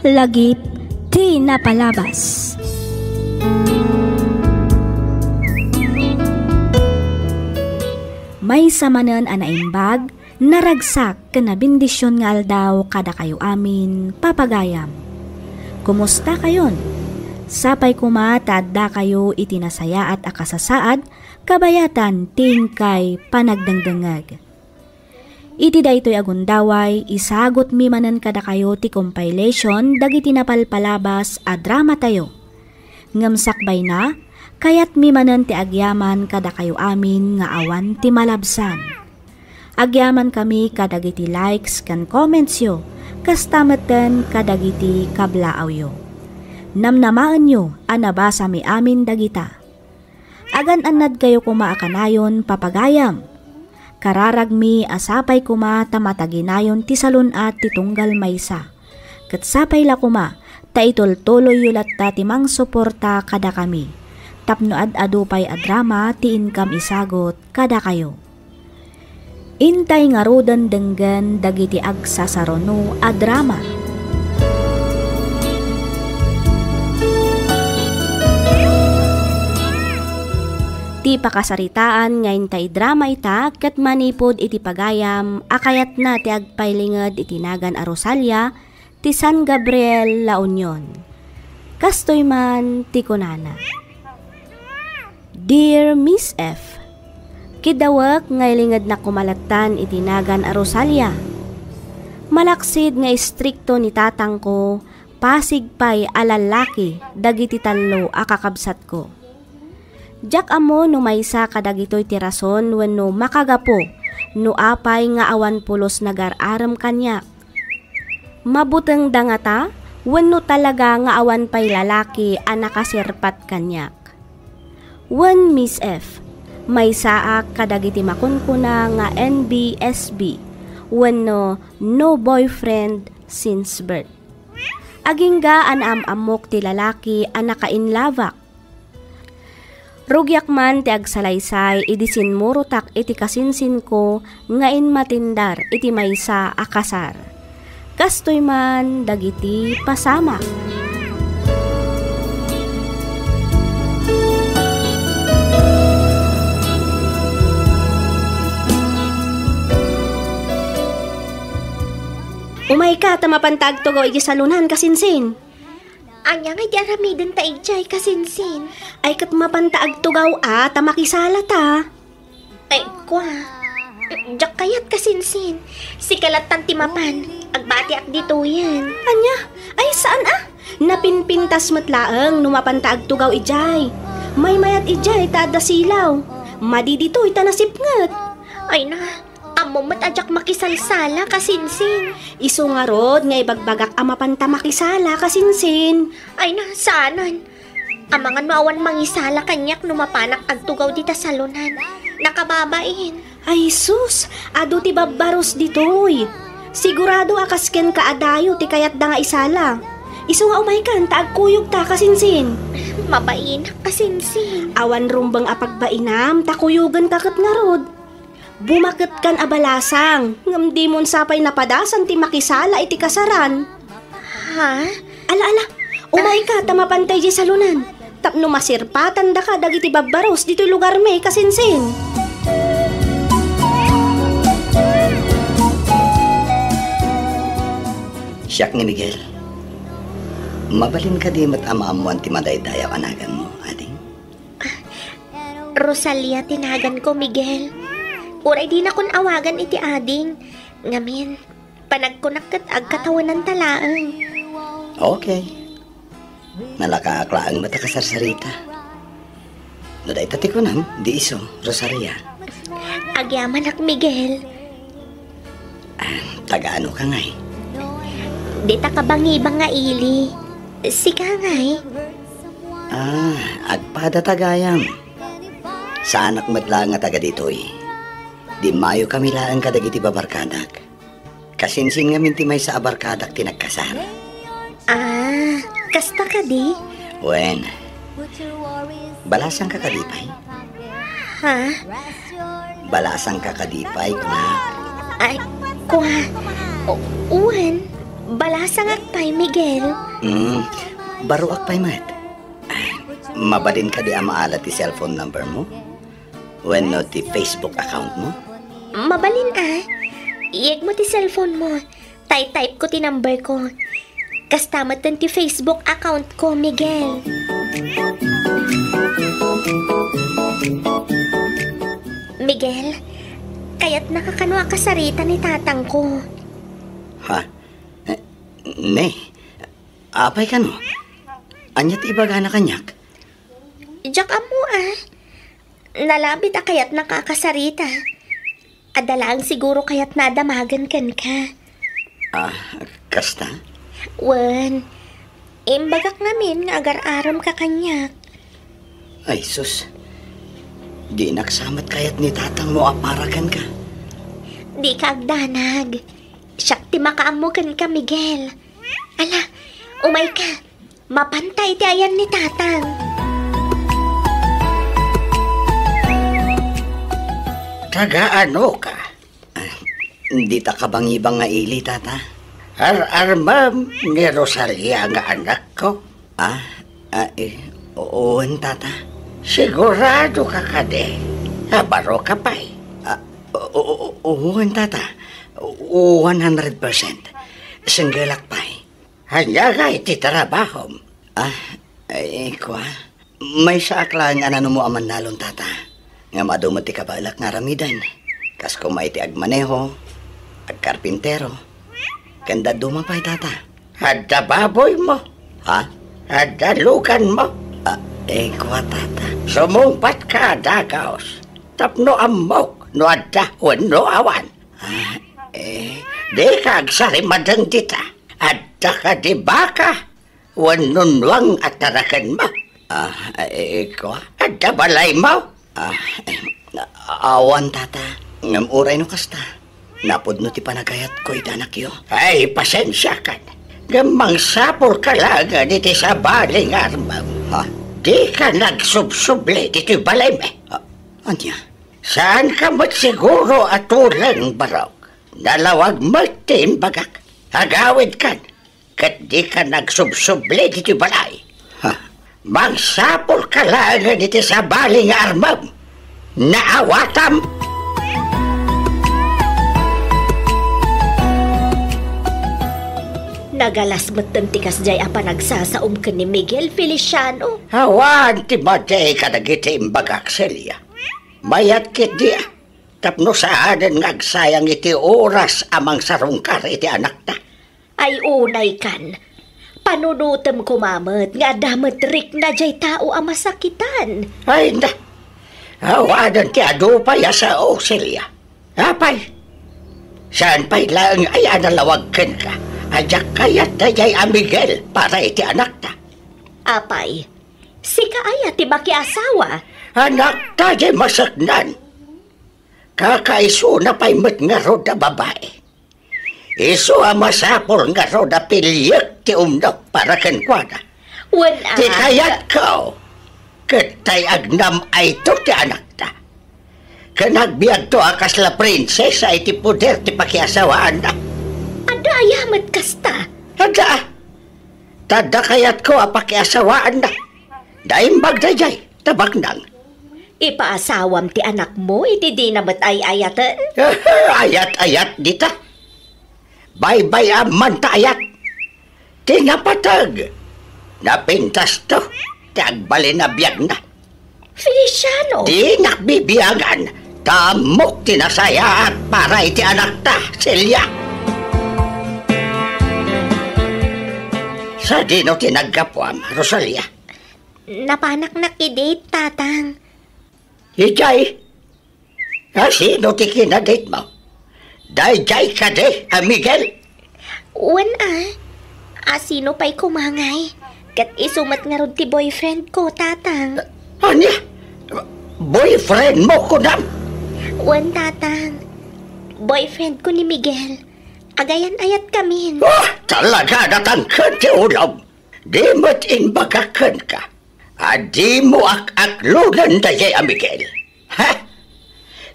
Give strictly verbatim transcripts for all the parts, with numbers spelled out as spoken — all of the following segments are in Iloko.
Lagip ti napalabas. Maysa manen a naimbag, naragsak ken nabendision nga aldaw kadakayo amin, papagayam. Kumustakayon? Sapay koma ta addakayo iti nasayaat a kasasaad, kabayatan ti inkay panagdengdengngeg. Iti daytoy a gundaway, isagutmi manen kadakayo ti compilation dagiti napalpalabas a dramatayo. Ngem sakbayna, kayatmi manen ti agyaman kadakayo amin nga awan ti malabsan. Agyamankami kadagiti likes ken commentsyo, kasta metten kadagiti kablaawyo. Namnamaenyo a nabasami amin dagita. Agan-annadkayo koma a kanayon, papagayam. Kararagmi a sapay koma ta mataginayon ti salun-at ti tunggal maysa. Ket sapay la koma ta itultuloyyo latta ti mangsuporta kadakami, tapno ad-adu pay a drama ti inkam isagut kadakayo. Intay ngaruden denggen dagiti agsasaruno a drama. Ti pakasaritaan nga intay drama ita ket manipud iti pagayam a kayatna ti agpailinged iti nagan a Rosalia ti San Gabriel, La Union. Kastoy man ti kunana, "Dear Miss F, kiddawek nga ilingednak koma lattan iti nagan a Rosalia. Malaksid nga istrikto ni tatangko, pasig pay a lallaki dagiti tallo a kakabsatko. Diak ammo no maysa kadagitoy ti rason wenno makagapu no apay nga awan pulos nagar-arem kaniak. Mabutengda ngata wenno talaga nga awan pay lalaki a nakaserpat kaniak? Wen, Miss F, maysaak kadagiti makunkuna nga N B S B wenno no boyfriend since birth. Agingga a naam-ammok ti lalaki a naka-inlove-ak. Rugiak man ti agsalaysay idi sinmurotak iti kasinsinko nga inmatindar iti maysa a kasar. Kastoy man dagiti pasamak." Umayka ta mapanta agtugaw iti salonan, kasinsin. Ania ngay ti aramidenta idiay, kasinsin? Ay, ket mapanta agtugaw a ta makisalata. Ay, kua. Diak kayat, kasinsin. Sika lattan ti mapan. Agbatiak ditoyen. Ania? Ay, saan a? Napinpintas met laeng no mapanta agtugaw idiay. Maymayat idiay ta adda silaw. Madi ditoy ta nasipnget. Ay na, ammom met a diak makisalsala, kasinsin. Isu ngarud nga ibagbagak a mapanta makisala, kasinsin. Ay na, saanen. Amangan no awan mangisala kaniak no mapanak agtugaw dita salonan. Nakababain. Ay sus, adu ti babbarus ditoy. Sigurado a kas kenka a dayo ti kayatda nga isala. Isu nga umaykan ta agkuyogta, kasinsin. Mabainak, kasinsin. Awan rumbeng a pagbainam ta kuyogenka ket ngarud. Bumaketkan a balasang, ngem dimon sapay napadasan ti makisala iti kasaran. Ha? Ala, ala, umayka ta mapanta idiay salonan, tapno masirpatandaka dagiti babbarus ditoy lugarmi, kasinsin. Siak ni Miguel. Mabalin kadi met a maammoan ti madaydayaw a naganmo, ading? Rosalia ti naganko, Miguel. Uray dinakon awagan iti ading. Ngamin, panagkunak ket agkatawenanta laeng. Okay. Nalakaak laeng met a kasarsarita. No dayta ti kunam, di isu, Rosalia. Agyamanak, Miguel. Ah, taga-anoka ngay? Dita kabangibang nga ili. Sika ngay? Ah, agpada ta gayam. Saanak met laeng nga taga ditoy. Dimmayokami laeng kadagiti babarkadak. Kasinsin ngamin ti maysa a barkadak ti nagkasar. Ah, kasta kadi? Wen, balasangka kadi pay? Ha? Balasangka kadi pay, kunak? Ay, kua. O, wen. Balasangak pay, Miguel. Hmm, baruak pay met. Mabalin kadi a maala ti cellphone number mo? Wenno ti Facebook account mo? Mabalin a. Iyegmo ti cellphone mo. Tay-type ko ti number ko. Kasta met ti Facebook account ko, Miguel. Miguel, kayatnaka kano a kasarita ni tatangko? Ha? Eh, ne. Apay kano? Ania ti ibagana kaniak? Diak ammo a. Nalabit a kayatnaka a kasarita. Adda laeng siguro kayatna a damagen kenka. Ah, kasta? Wen, imbagak ngamin nga agar-aremka kaniak. Ay, sus. Dinak sa met kayat ni tatangmo a para kenka. Dika agdanag. Siak ti makaammo kenka, Miguel. Ala, umayka. Mapanta iti ayan ni tatang. Taga-anoka? Ah, dita kabangibang nga ili, tata. Ar-armem ni Rosalia nga anakko? Ah, ah, eh, wen, tata. Siguradoka kadi a baroka pay? Ah, o-, o-, o-, wen, tata. One hundred percent. Singgelak pay. Ania ngay ti trabahom? Ah, eh, kua. Maysaak laeng a nanumo a mannalon, tata. Ngem adu met ti kabaelak nga aramiden. Kas koma iti agmaneho, agkarpintero, ken dadduma pay, tata. Adda baboymo? Ha? Adda luganmo? Ah, eh, kua, tata. Sumungpatka a dagaos tapno ammok no adda wenno awan. Ah, eh. Dika agsarimadeng dita. Adda kadi baka wenno nuang a tarakenmo? Ah, eh, kua? Adda balaymo? Ah, eh, awan, tata. Ngem uray no kasta, napudno ti panagayatko iti anakyo. Ay, pasensiakan. Ngem mangsapulka laengen iti sabali nga armem. Ha? Dika nagsubsubli ditoy balaymi. Ah, ania? Saanka met siguro a tuleng, barok. Nalawag met ti imbagak. Agawidkan, ket dika nagsubsubli ditoy balay. Ha? Mangsapulka laengen iti sabali nga armem. Naawatam? Nagalas metten ti kasdiay a panagsasaom ken ni Miguel Feliciano. Awan ti madi kadagiti imbagak, Celia. Mayat ketdi a. Tapno saanen nga agsayang iti oras a mangsarungkar iti anakta. Ay, unaykan. Panunotem koma met nga adda met rikna jay tao a masakitan. Ay, na. Awanen ti adu pay a sao, Celia. Apay, saan pay laeng ay a nalawag kenka a diak kayat daydiay a Miguel para iti anakta? Apay, sika aya ti makiasawa? Anakta di maseknan. Kakaisuna pay met ngarud a babai. Isu a masapul ngarud a piliek ti umno para kenkuana. Wen a. Ti kayatko, ket tay agnam-ayto ti anakta. Ken agbiagto a kasla prinsesa iti poder ti pakiasawaanna. Adda aya met kasta? Adda. Ta adda kayatko a pakiasawaanna. Naimbag daydiay, ta baknang. Ipaasawam ti anakmo iti dina met ay-ayaten? Ayat-ayat dita. Baybay-am man ta ayat. Ti napateg, napintasto ti agbalin a biagna. Feliciano! Dinak bibiangan, ta ammok ti nasayaat para iti anakta, Celia. Sadino ti naggapuam, Rosalia? Napanaknak idi, Tatang. Idiay? A, sino ti kinaditmo? Daydiay kadi a Miguel? Wen a. A, sino pay koma ngay? Ket isu met ngarud ti boyfriend ko, Tatang. Ania? Boyfriend mo, kunam? Wen, Tatang. Boyfriend ko ni Miguel. Agayan-ayat kamin. Ah, talaga natangken ti ulom. Di met imbagak kenka a dimo ak-aklonen daydiay a Miguel. Ha?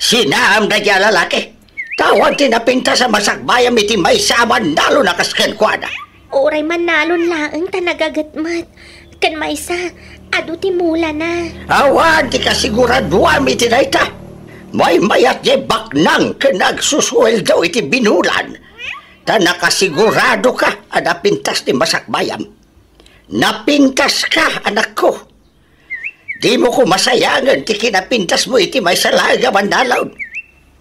Sinaam daydiay a lalaki? Awan ti napintas a masakbayam iti maysa a mannalon a kas kenkuana. Uray mannalon laeng ta nagaget met. Ken maysa, adu ti mulana. Awan ti kasiguraduam iti dayta. Maymayat diay baknang ken agsusueldo iti binulan. Ta nakasiguradoka a napintas ti masakbayam. Napintaska, anakko. Dimo koma sayangen ti kinapintasmo iti maysa laeng a mannalon.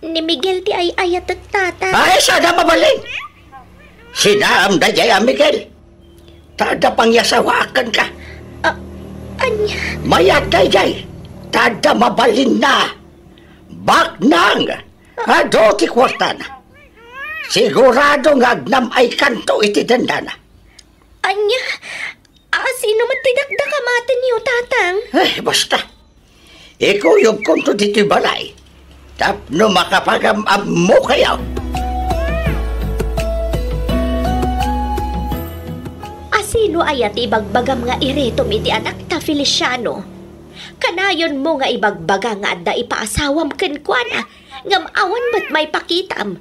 Ni Miguel ti ay-ayatek, Tata. Ay, saan a mabalin? Sinaam daydiay a Miguel. Ta adda pangiasawaak kenka. Ah, ania? Mayat daydiay. Ta adda mabalinna. Baknang. Adu ti kuartana. Sigurado nga agnam-aykanto iti dendana. Ania? A, sino met ti dakdakamatenyo, Tatang? Eh, basta. Ikuyogkonto ditoy balay. Tapno makapagam-ammokayo. A, sino aya ti ibagbagam nga iretom iti anakta, Feliciano? Kanayonmo nga ibagbaga nga adda ipaasawam kenkuana, ngem awan met maipakitam.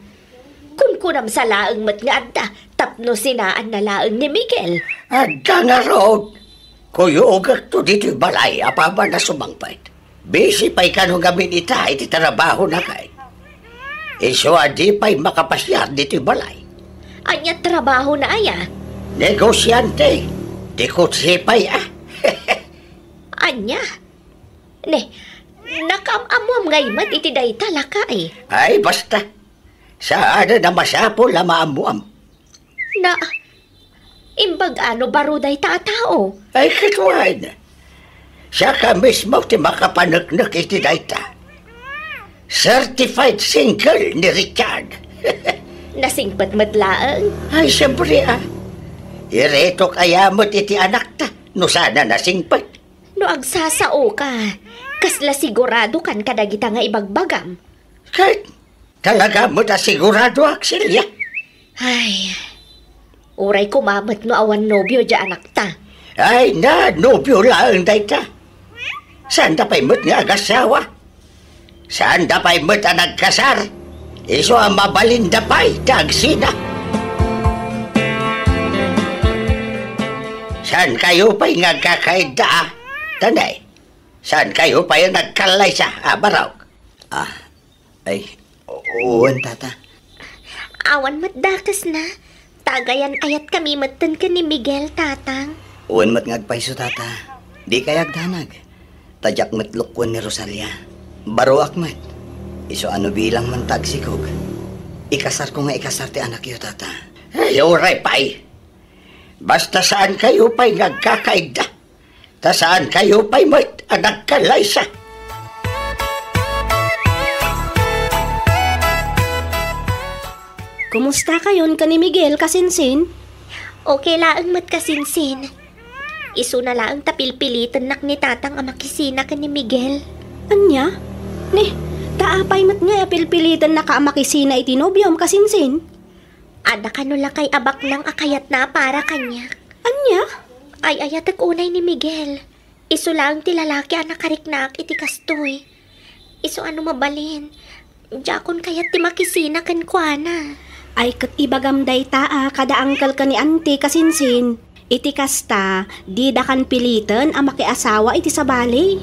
Kunkunam sa laeng met nga adda tapno sinaanna laeng ni Miguel. Adda ngarud, kuyogekto ditoy balay apaman a sumangpet. Busy pay kano ngamin ita iti trabahona kay. Isu a di pay makapasiar ditoy balay. Ania trabahona aya? Negosiante. Ti kotse pay a. Ania? Ne, nakaam-ammoam ngay met iti dayta, lakay. Ay, basta. Saanen a masapul a maammoam. Na, imbag-a no baro dayta a tao? Ay, ket wen. Siak a mismo ti makapaneknek iti dayta. Certified single ni Richard. Nasingpet met laeng? Ay, siyempre, a. Iretok aya met iti anakta no saan a nasingpet. No agsasaoka, kasla siguradokan kadagita nga ibagbagam? Ket talaga met a siguradoak, Celia. Ay, uray koma met no awan nobio diay anakta. Ay na, nobio laeng dayta. Saanda pay met nga agasawa. Saanda pay met a nagkasar, isu a mabalinda pay ti agsina. Saankayo pay nga agkakaidda, a? Tanay, saankayo pay a nagkallaysa, a, Barok? Ah, ay, wen, Tata. Awan met dakesna. Tagayan-ayatkami metten ken ni Miguel, Tatang. Wen met nga agpayso, Tata. Dikay agdanag. Ta diak met lukuen ni Rosalia. Baroak met. Isu a no bilang man ta agsikog, ikasarko nga ikasar ti anakyo, Tata. Ay, uray pay. Basta saankayo pay nga agkakaidda. Ta saankayo pay met a nagkallaysa. Kumustakayon ken ni Miguel, kasinsin? Okay laeng met, kasinsin. Isuna laeng ta pilpilitennak ni Tatang a makisina ken ni Miguel. Ania? Ni, ta apay met ngay a pilpilitennaka a makisina iti nobiom, kasinsin? Adda kano lakay a baknang a kayatna a para kaniak. Ania? Ay-ayatek unay ni Miguel. Isu laeng ti lalaki a nakariknaak iti kastoy. Isu a no mabalin, diakon kayat ti makisina kenkuana. Ay, ket ibagam dayta a kada angkelka ni Auntie, kasinsin. Iti kasta, didakan piliten a makiasawa iti sabali.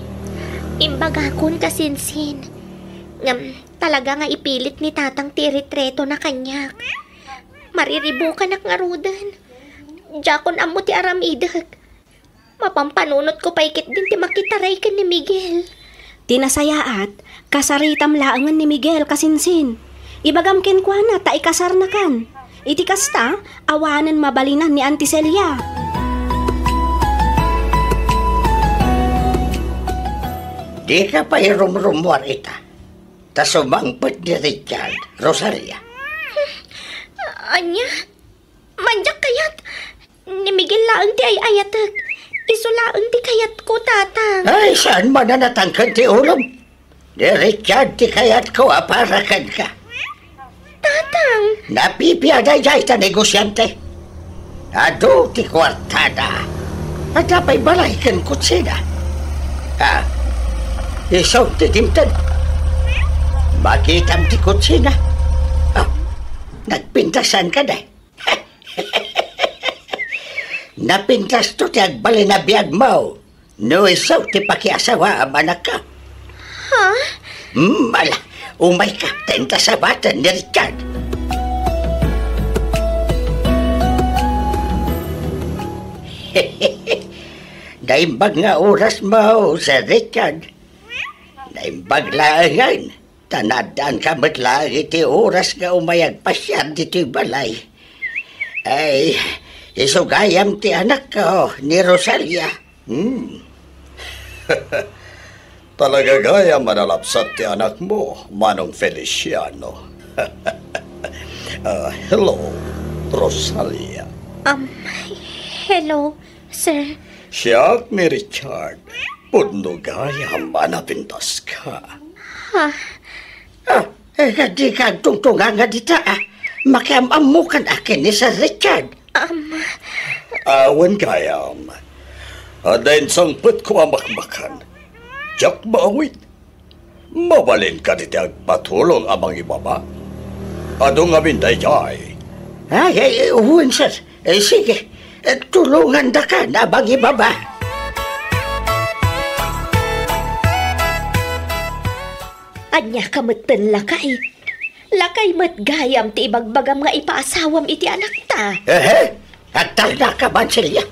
Imbagakon, kasinsin. Ngem, talaga nga ipilit ni Tatang ti iretretona kaniak. Mariribukanak ngaruden. Diakon ammo ti aramidek. Mapampanunotko pay ketdin ti makitaray ken ni Miguel. Ti nasayaat, kasaritam laengen ni Miguel, kasinsin. Ibagam kenkuana ta ikasarnakan. Iti kasta, awanen mabalinan ni Auntie Celia. Dika pay rumrummuar ita. Ta sumangpet ni Richard, Rosalia. Ania? Mandiak kayat. Ni Miguel laeng ti ay-ayatek. Isu laeng ti kayatko, Tatang. Ay, saan man a natangken ti ulom? Ni Richard ti kayatko a para kenka. Tatang! Napipiada dayta negosiante. Adu ti kuartada. Adda pay balay ken kutsina. Ha? Isu ti dimteng. Makitam ti kutsina. Nagpintasan ka da. Napintasto ti agbalin a biagmo. No isu ti pakiasawaam, anakko. Ha? Hmm, ala, umayka, ta inta sawaten ni Richard. Naimbag nga orasmo, Sir Richard. Naimbag laengen. Ta naaddaanka met laeng iti oras nga umay agpasiar ditoy balay. Ay, isu gayam ti anakko, ni Rosalia. Hmm. Talaga gayam a nalabsat ti anakmo, Manong Feliciano. Ah, hello, Rosalia. Um, hello, sir. Siak ni Richard. Pudno gayam a napintaska. Ha? Ah, eh, dika agtungtunganga dita, ah. Makiam-ammokan a ken ni Sir Richard. Um, Ah, wen gayam. Adda insangpetko a makmakan. Diak maawid. Mabalin kadi ti agpatulong a mangibaba? Adu ngamin daydiay. Ay, ay, wen, sir. Eh, sige. Eh, tulongandaka a mangibaba. Ania ka metten, lakay? Lakay met gayam ti ibagbagam nga ipaasawam iti anakta. Ehe? Agtalnaka man, Celia.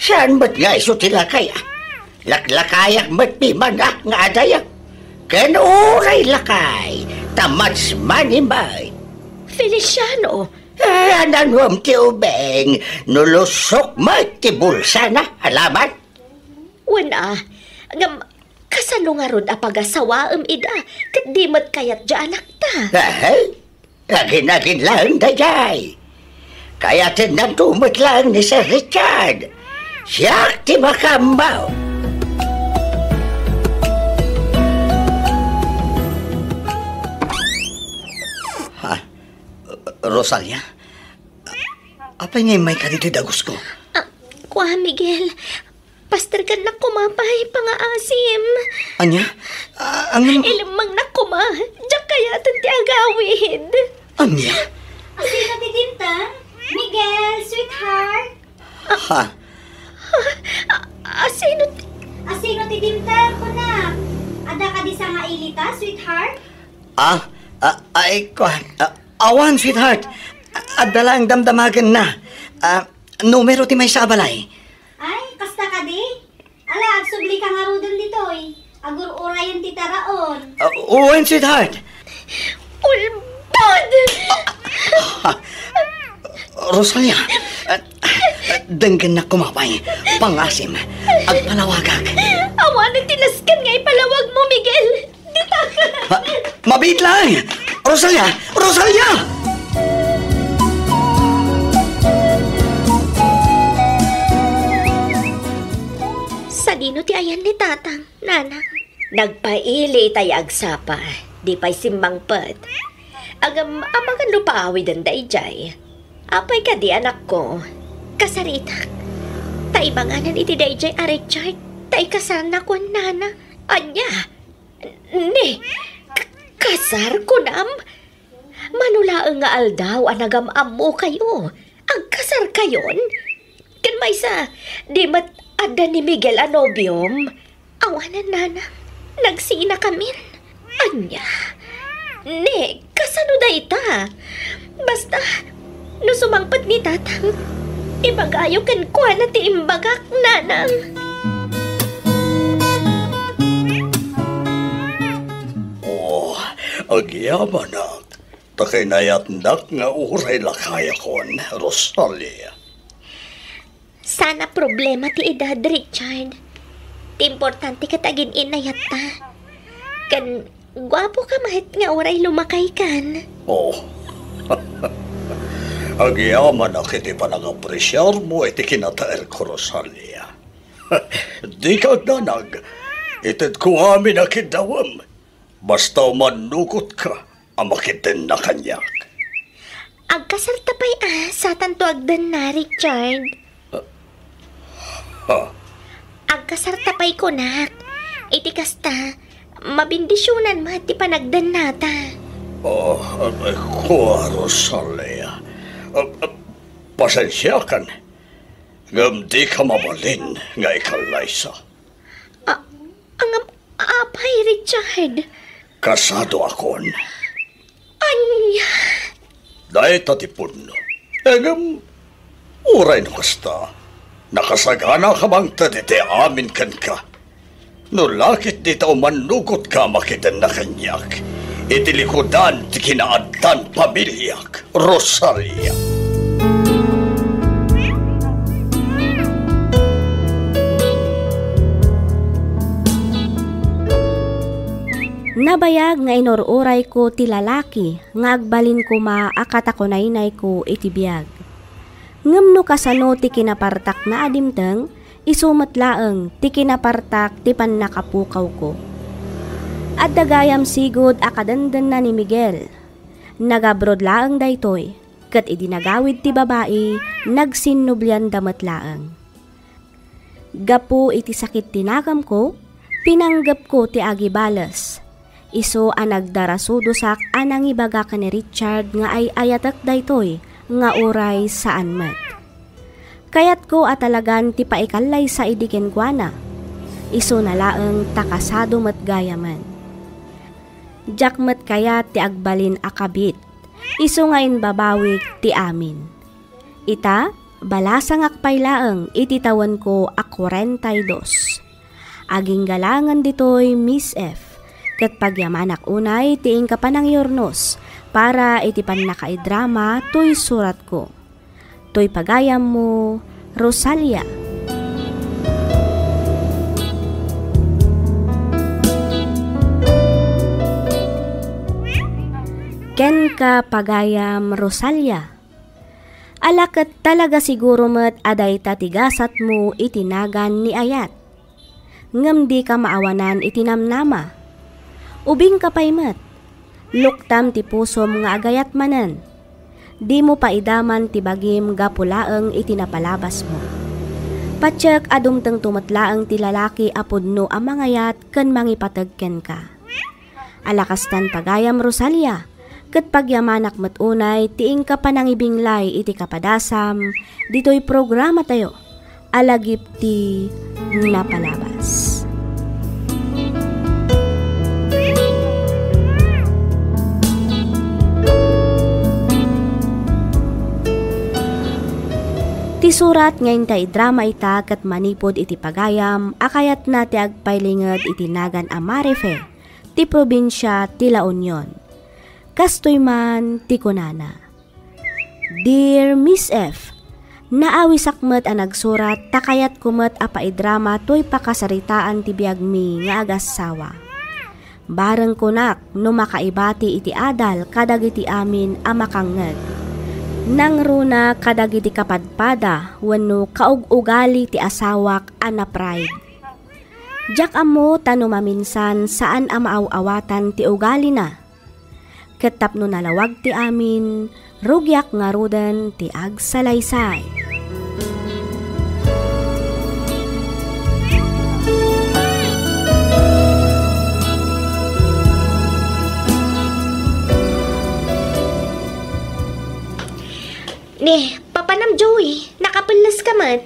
Saan met nga isu ti lakay, ah? Laklakayak met piman, ah, nga adayo. Ken uray lakay, ta much money met. Feliciano! Eh, ananuam ti ubing, no lusok met ti bulsana, alaman? Wen a, ngem kasano ngarud a pagasawaem ida, ket di met kayat ti anakta? Ahay, agin-agin laeng daydiay. Kayatennanto met laeng ni Sir Richard. Siak ti makaammo. Ha? Rosalia? Apay nga immayka ditoy dagusko? Ah, kua, Miguel. Pastergannak koma pay pangaasim. Ania? Ah, ngem... Ilemmengnak koma. Diak kayaten ti agawid. Ania? Asino ti dimteng? Miguel, sweetheart. Ha? Ah, asino ti... Asino ti dimteng, kunak? Adda kadi sangailita, sweetheart? Ah, ah, ay, kuan. Ah, awan, sweetheart. Adda laeng damdamagenna. Ah, numero ti maysa a balay. Ay, kasta kadi? Ala, agsublika ngaruden ditoy. Agur-urayen ti taraon. Ah, wen, sweetheart. Ulbod! Ah, Rosalia, ah, denggennak koma pay. Pangaasim, agpalawagak. Awanen ti nasken nga ipalawagmo, Miguel. Ha? Mabiit laeng! Rosalia! Rosalia! Sadino ti ayan ni Tatang, Nana? Nagpaili itay agsapa, di pay simmangpet. Ngem, amangan no paawiden daydiay. Apay kadi, anakko? Kasaritak. Ta ibanganan iti daydiay a Richard, ta ikasarna ken Nana. Ania? Ne, k-, kasar, kunam? Mano laeng nga aldaw a nagam-ammokayo, agkasarkayon? Ken maysa, di met adda ni Miguel a nobiom? Awanen, Nana, nagsinakamin. Ania? Ne, kasano dayta? Basta, no sumangpet ni Tatang, ibagayo kenkuana ti imbagak, Nanang. Oh, agyamanak, ta kinayatnak nga uray lakayakon, Rosalia. Saan a problema ti edad, Richard. Ti importante ket agin-inayatta. Ken guapo ka met nga uray lumakaykan. Oh. Agyamanak iti panangapresiarmo iti kinataerko, Rosalia. Dika agdanag. Itedko amin a kiddawem. Basta umannukotka a makiddenna kaniak. Agkasarta pay a satanto agdenna, Richard. Ha? Agkasarta pay kunak. Iti kasta, mabendisionan met ti panagdennata. Oh, eh, kua, Rosalia. Eh, eh, pasensiakan. Ngem dika mabalin nga ikallaysa. A-, ngem apay, Richard? Kasadoakon. Ania? Dayta ti pudno. Ngem, uray no kasta, nakasagana ka mangted iti amin kenka. No lakit dita umannugot ka makidenna kaniak, iti likudan ti kinaaddan pamiliak, Rosalia. Nabayag nga inur-urayko ti lalaki nga agbalin koma a katakunaynayko iti biag. Ngem no kasano ti kinapartakna a dimteng, isu met laeng ti kinapartak ti pannakapukawko. Adda gayam sigud a kadendenna ni Miguel. Nagabroad laeng daytoy, ket idi nagawid ti babai, nagsinnublianda met laeng. Gapu iti sakit ti nagamko, pinanggepko ti agibales. Isu a nagdarasudosak a nangibaga ken ni Richard nga ay-ayatek daytoy nga uray saan met. Kayatko a talagan ti paikallaysa idi kenkuana. Isuna laeng ta kasado met gayamen. Diak met kayat ti agbalin a kabit. Isu nga imbabawik ti amin. Ita, balasangak pay laeng iti tawenko a kuarenta y dos. Agingga laengen ditoy, Miss F, ket pagyamanak unay ti inka panangiyurnos para iti pannakaidrama toy suratko. Toy pagayammo, Rosalia. Kenka, pagayam Rosalia. Ala ket talaga siguro met a dayta ti gasatmo iti nagan ni Ayat. Ngem dika maawanan iti namnama. Ubingka pay met. Luktam ti pusom nga agayat manen. Dimo paidaman ti bagim gapu laeng iti napalabasmo. Patiek a dumtengto met laeng ti lalaki a pudno a mangayat ken mangipateg kenka. Ala kastan pagayam, Rosalia, ket pagyamanak met unay ti inka panangibinglay iti kapadasam ditoy programatayo a Lagip ti Napalabas. Ti surat nga inta idrama ita ket manipud iti pagayam a kayatna ti agpailinged iti nagan a Marife ti probinsia ti La Union. Kastoy man ti kunana, "Dear Miss F, naawisak met a nagsurat ta kayatko met a paidrama toy pakasaritaan ti biagmi nga agassawa. Bareng kunak no makaibati iti adal kadagiti amin a makangngeg. Nangruna kadagiti kapadpada wenno kaug-ugali ti asawak a na-pride. Diak ammo ta no maminsan saan a maaw-awatan ti ugalina. Ket tapno nalawag ti amin, rugiak ngaruden ti agsalaysay." Ni, papanam, Joey, nakapelles ka met?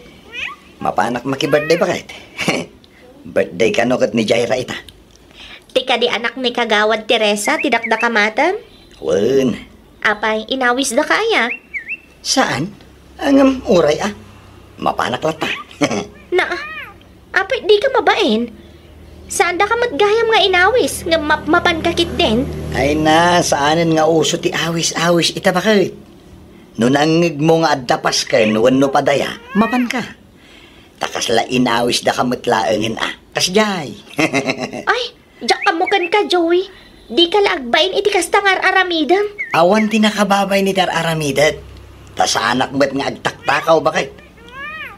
Mapanak maki-birthday, baket? Birthday kano ket ni Jaira ita? Ti kadi anak ni Kagawad Teresa ti dakdaka matem? Wen. Apay, inawisdaka aya? Saan? Ngem uray a. Mapanak latta. Na, apay, dika mabain? Saandaka met gayam nga inawis, ngem mapmapanka ketdin? Ay na, saanen nga uso ti awis-awis ita, baket. No nangngegmo nga adda pasken wenno padaya, mapanka. Ta kasla inawisdaka met laengen a. Kasdiay. Ay, diak ammo kenka, Joey. Dika la agbain iti kasta nga ar-aramidem. Awan ti nakababain iti ar-aramidek. Ta saanak met nga agtaktakaw, baket.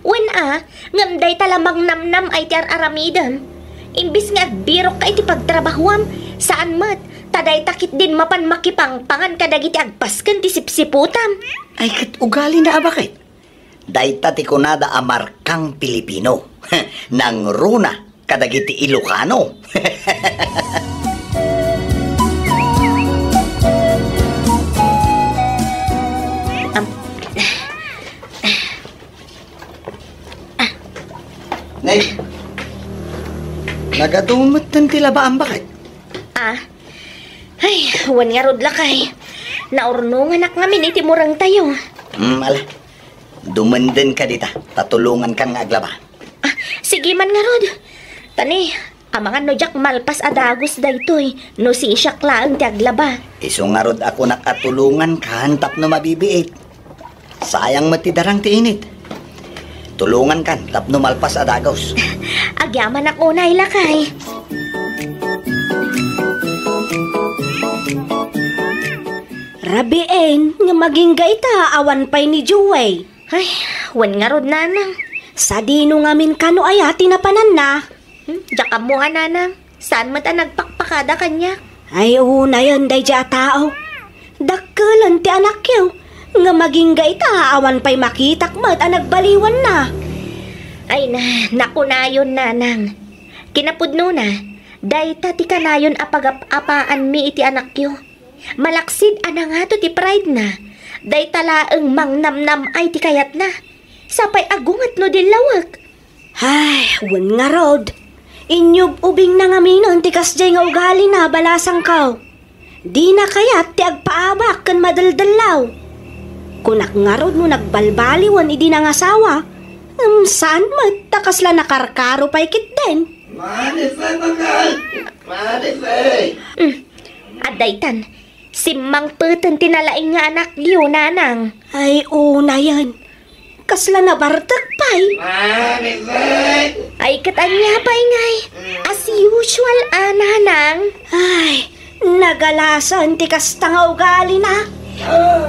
Wen a, ngem dayta la mangnamnam ay ti ar-aramidem. Imbes nga agbirokka iti pagtrabahuam, saan met, ta dayta ketdin mapan makipangpangan kadagiti agpasken ti sipsiputam. Ay, ket ugalina a, baket. Dayta ti kunada a markang Pilipino. Nangruna kadagiti Ilocano. Nay, nagadu metten ti labaam, baket? Ah? Ay, wen ngarud, lakay. Naurnonganak ngamin iti murengtayo. Hmm, ala. Dumenden ka dita, ta tulongankan nga aglaba. Ah, sige man ngarud. Tani, amangan no diak malpas a dagus daytoy, no sisiak laeng ti aglaba. Isu ngarud a kunak a tulongankan tapno mabibiit. Sayang met ti darang ti init. Tulongankan tapno malpas a dagus. Agyamanak unay, lakay. Rabien nga agingga ita awan pay ni Joey. Ay, wen ngarud, nanang. Sadino ngamin kano aya ti napananna? Hmm, diak ammo a, nanang. Saan met a nagpakpakada kaniak? Ay, unayen daydiay a tao. Dakkelen ti anakyo, ngem agingga ita awan pay makitak met a nagbaliwanna. Ay na, nakunayon, nanang. Kinapudnona, dayta ti kanayon a pagap-apaanmi iti anakyo. Malaksid a nangato ti pride na, dayta laeng mangnamnam-ay ti kayatna. Sapay a gunget no dillawek. Ay, wen ngarud. Inyub-ubingna ngaminen ti kasdiay nga ugalina, balasangko. Dina kayat ti agpaabak ken madeldellaw. Kunak ngarud no nagbalbaliwen idi nangasawa, ngem saan met ta kasla nakarkaro pay ketdin. Marife, bakal! Marife! Mm. Adda itan, simmangpeten ti nalaing nga anakyo, nanang. Ay, unayen. Kasla nabartek pay. Marife! Ay, ket ania pay ngay? As usual, a, nanang. Ay, nagalasan ti kasta nga ugalina.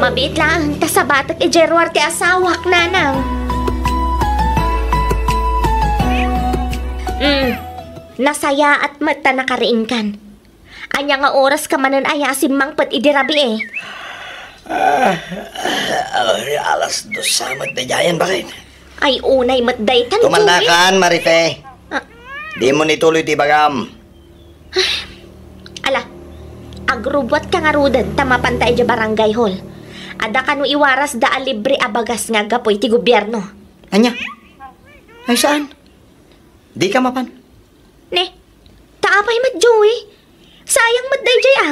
Mabiit laeng ta sabatek idiay ruar ti asawak, nanang. Mm, nasayaat met ta nakariingkan. Ania nga oras ka manen aya a simmangpet idi rabii? Ah, alas dos sa met daydiayen, baket. Ay, unay met daytan, Joey. Tumannakan, Marife. Ah. Dimo ituloy ti ibagam. Ala, agrubbuatka ngaruden ta mapanta idiay barangay hall. Adda kano iwarasda a libre a bagas nga aggapu iti gobierno. Ania? Ay, saan? Dika mapan? Ne, ta apay met, Joey? Sayang met daydiay, a.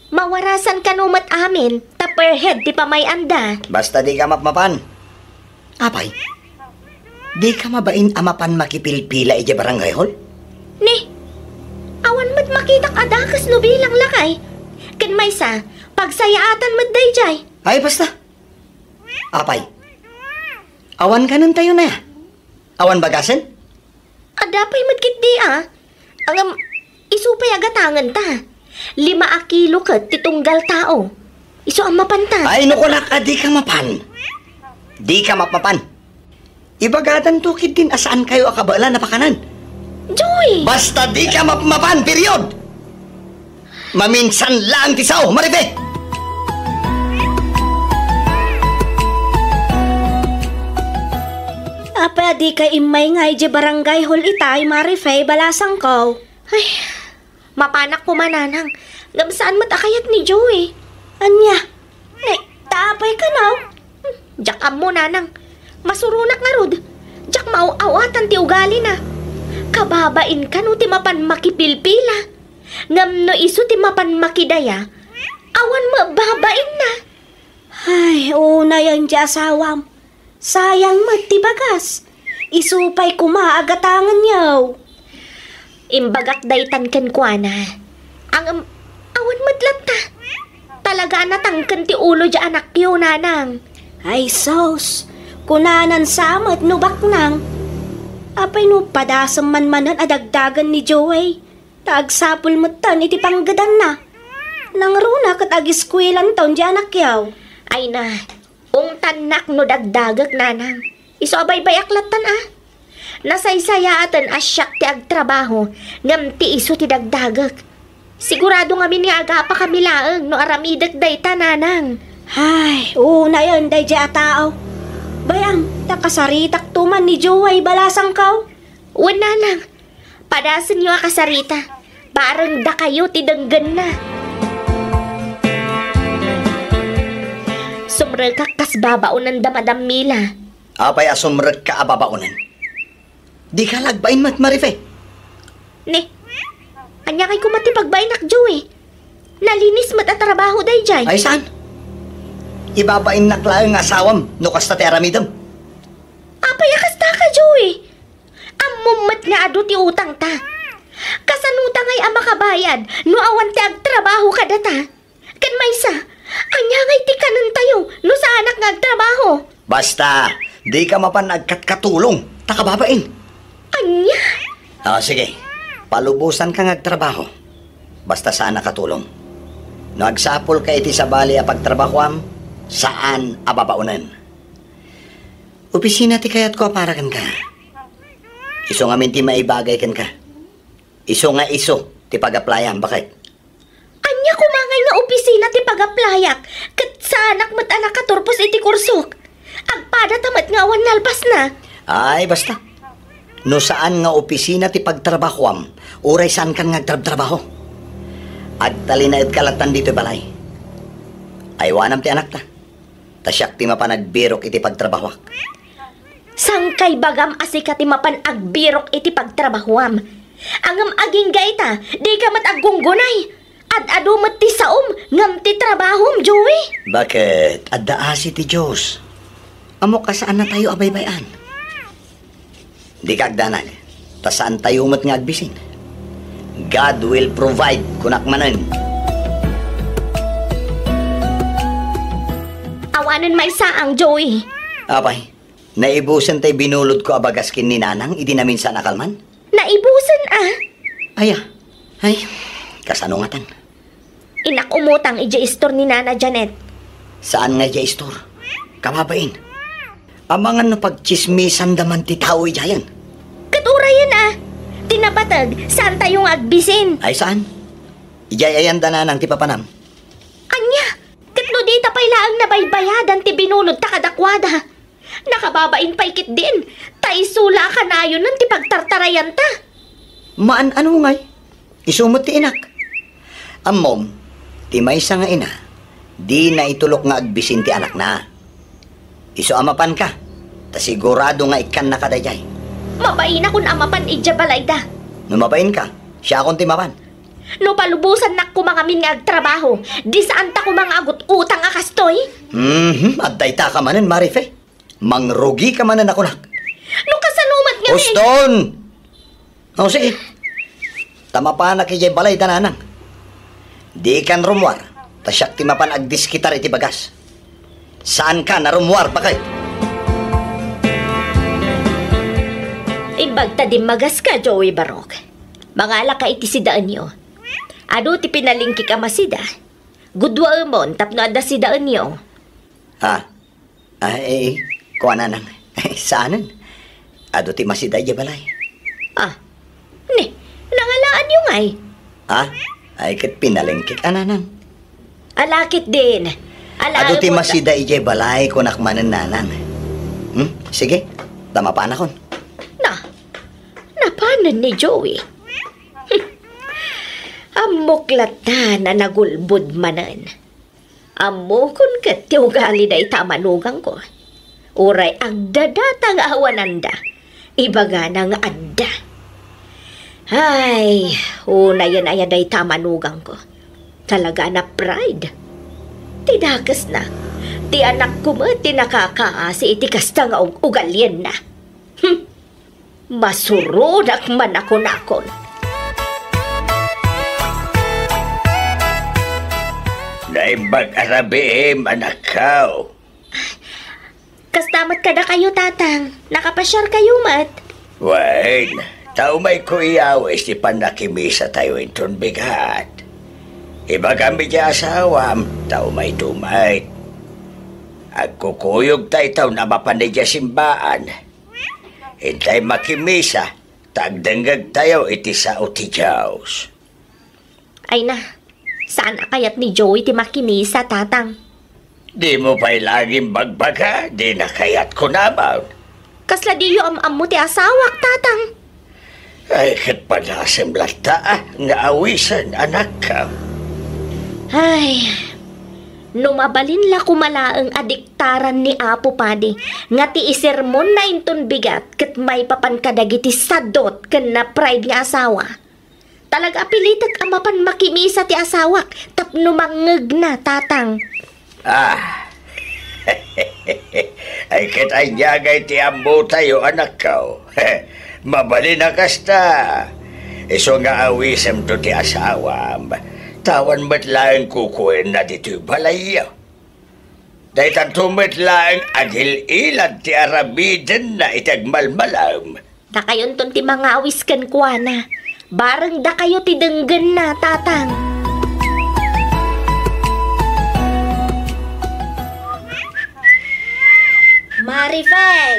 Mawarasan kano met amin, ta per head ti pamay-anda. Basta dika mapmapan. Apay, dika mabain a mapan makipilpila idiay barangay hall? Ne, awan met makitak a dakes no bilang, lakay. Ken maysa, pagsayaatan met daydiay. Ay, basta. Apay, awan kanentayo na. Awan bagasen? Adda pay met ketdi, a. Ngem, isu pay a gatangenta. Lima a kilo ket ti tunggal tao. Isu a mapanta. Ay, no kunak a dika mapan. Dika mapmapan. Ibagadanto ketdin a saankayo a kabaelan a pakanen. Joey! Basta dika mapmapan, period! Maminsan laeng ti sao, Marife! Apay a dika immay ngay idiay barangay hall itay, Marife, balasangko? Ay, mapanak koma, nanang. Ngem saan met a kayat ni Joey. Ania? Ay, ta apay kano? Hmm, diak ammo, nanang. Masuronak ngarud. Diak maaw-awatan ti ugalina. Kababain kano ti mapan makipilpila. Ngem no isu ti mapan makidaya, awan met babainna. Ay, unayen ti asawam. Sayang met ti bagas. Isu pay koma a gatangenyo. Imbagak daytan kenkuana. Ngem, awan met latta. Talaga a natangken ti ulo diay anakyo, nanang. Ay sus, kunanan sa met no baknang. Apay no padasem man manen a dagdagen ni Joey? Ta agsapul metten iti panggedanna. Nangruna ket agiskuelanton diay anakyo. Ay na, ungtannak no dagdagek, nanang. Isu a baybay-ak lattan, a. Nasaysayaaten a siak ti agtrabaho, ngem ti isu ti dagdagek. Sigurado ngamin nga agapakami laeng no aramidek dayta, nanang. Ay, unayen daydiay a tao. Bay-am, ta kasaritakto man ni Joey, balasangko? Wen, nanang. Padasenyo a kasarita. Bareng dakayo ti denggenna. Sumrekak kas babaonen da Madam Mila. Apay a sumrekka a babaonen? Dika la agbain met, Marife. Ne, ania ngay koma ti pagbainak, Joey? Nalinis met a trabaho daydiay. Ay, saan? Ibabainnak laeng nga asawam no kasta ti aramidem. Apay a kastaka, Joey? Ammom met nga adu ti utangta. Kasanota ngay a makabayad no awan ti agtrabaho kadata? Ken maysa, ania ngay ti kanentayo no saanak nga agtrabaho? Basta, dika mapan agkatkatulong, ta kababain. Ania? O, sige. Palubosanka nga agtrabaho. Basta saan a katulong. No agsapulka iti sabali a pagtrabahoam, saan a babaonen. Opisina ti kayatko a para kenka. Isu ngamin ti maibagay kenka. Isu nga isu ti pag-applyam, baket. Ania koma ngay nga opisina ti pag-applyak, ket saanak met a nakaturpos iti kursok? Agpadata met nga awan nalpasna. Ay, basta. No saan nga opisina ti pagtrabahoam, uray saankan nga agtrabtrabaho. Agtalinaedka lattan ditoy balay. Aywanam ti anakta. Ta siak ti mapan agbirok iti pagtrabahoak. Saan kay bagam a sika ti mapan agbirok iti pagtrabahoam? Ngem agingga ita, dika met aggunggunay. Ad-adu met ti saom ngem ti trabahom, Joey. Baket, adda asi ti Dios. Ammok a saannatayo a baybay-an. Dika agdanag, ta saantayo met nga agbisin. God will provide, kunak manen. Awanen maysaang, Joey. Apay, naibusen tay binulodko a bagas ken ni Nanang idi naminsan a kalman? Naibusen, a? Aya. Ay, kasano ngatan? Innak umutang idiay istor ni Nana Janet. Saan nga idiay istor? Kababain. Amangan no pagtsismisanda man ti tao idiayen. Ket urayen, a. Ti napateg, saantayo nga agbisin. Ay, saan? Idiay ayanda nanang ti papanam. Ania? Ket no dita pay laeng nabaybayadan ti binulodta kadakuada. Nakababain pay ketdin, ta isu la a kanayonen ti pagtartarayanta. Maan-ano ngay? Isu met ti inak. Ammom, ti maysa nga ina, dina itulok nga agbisin ti anakna. Isu a mapanka, ta sigurado nga ikkannaka daydiay. Mabainakon a mapan idiay balayda. No mabainka, siakon ti mapan. No palubosannak koma ngamin nga agtrabaho, di saanta koma nga agut-utang a kastoy? Mhm, adda itaka manen, Marife. Mangrugika manen a kunak. No kasano met nga Uston! O, sige. Ta mapanak idiay balayda nanang. Dikan rummuar, ta siak ti mapan agdiskitar iti bagas. Saankan a rummuar, baket. Imbag ta dimmagaska, Joey Barok. Mangalaka iti sidaenyo. Adu ti pinalingkik a masida. Guduaemon tapno adda sidaenyo. Ha? Ay, kuana nang, saanen. Adu ti masida idiay balay. Ah, ni, nangalaanyo ngay? Ha? Ay, ket pinalengkek a nanang. Ala ketdin. Ala, adu ti masida idiay balay, kunak manen nanang. Hmm? Sige, ta mapanakon. Na, napanen ni Joey. Ammok latta a nagulbod manen. Ammokon ket ti ugali dayta a manugangko. Uray agdadata nga awananda, ibagana nga adda. Ay, unayen aya dayta a manugangko. Talaga a pride. Ti dakesna, ti anakko met ti nakakaasi iti kasta nga ug-, ugalienna. Hmm. Masurodak man a kunakon. Naimbag a rabiim, anakko. Kasta met kadakayo, Tatang. Nakapasiarkayo met. Wen, ta umayko iyawis ti pannakimisatayo inton bigat. Ibagam iti asawam, ta umayto met. Agkukuyogtayto a mapan idiay simbaan. Intay makimisa, ta agdengngegtayo iti sao ti Dios. Ay na, saan a kayat ni Joey ti makimisa, Tatang? Dimo pay la agimbagbaga, dina kayat kunam. Kasla diyo am-ammo ti asawak, Tatang? Ay, ket panasem latta, a, nga awisen, anakko. Ay, no mabalin la koma laeng a dik-, Taran ni Apo Padi nga ti isermonna inton bigat ket maipapan kadagiti sadut ken napride nga asawa. Talaga a pilitek a mapan makimisa ti asawak tapno mangngegna, Tatang. Ah. Ay, ket ania ngay ti ammotayo, anakko? Mabalin a kasta. Isu nga awisemto ti asawam, ta awan met laeng kukuenna ditoy balayyo. Daytanto met laeng agil-ilad ti aramidenna iti agmalmalem. Dakayonton ti mangawis kenkuana. Bareng dakayo ti denggenna, Tatang. Marifay!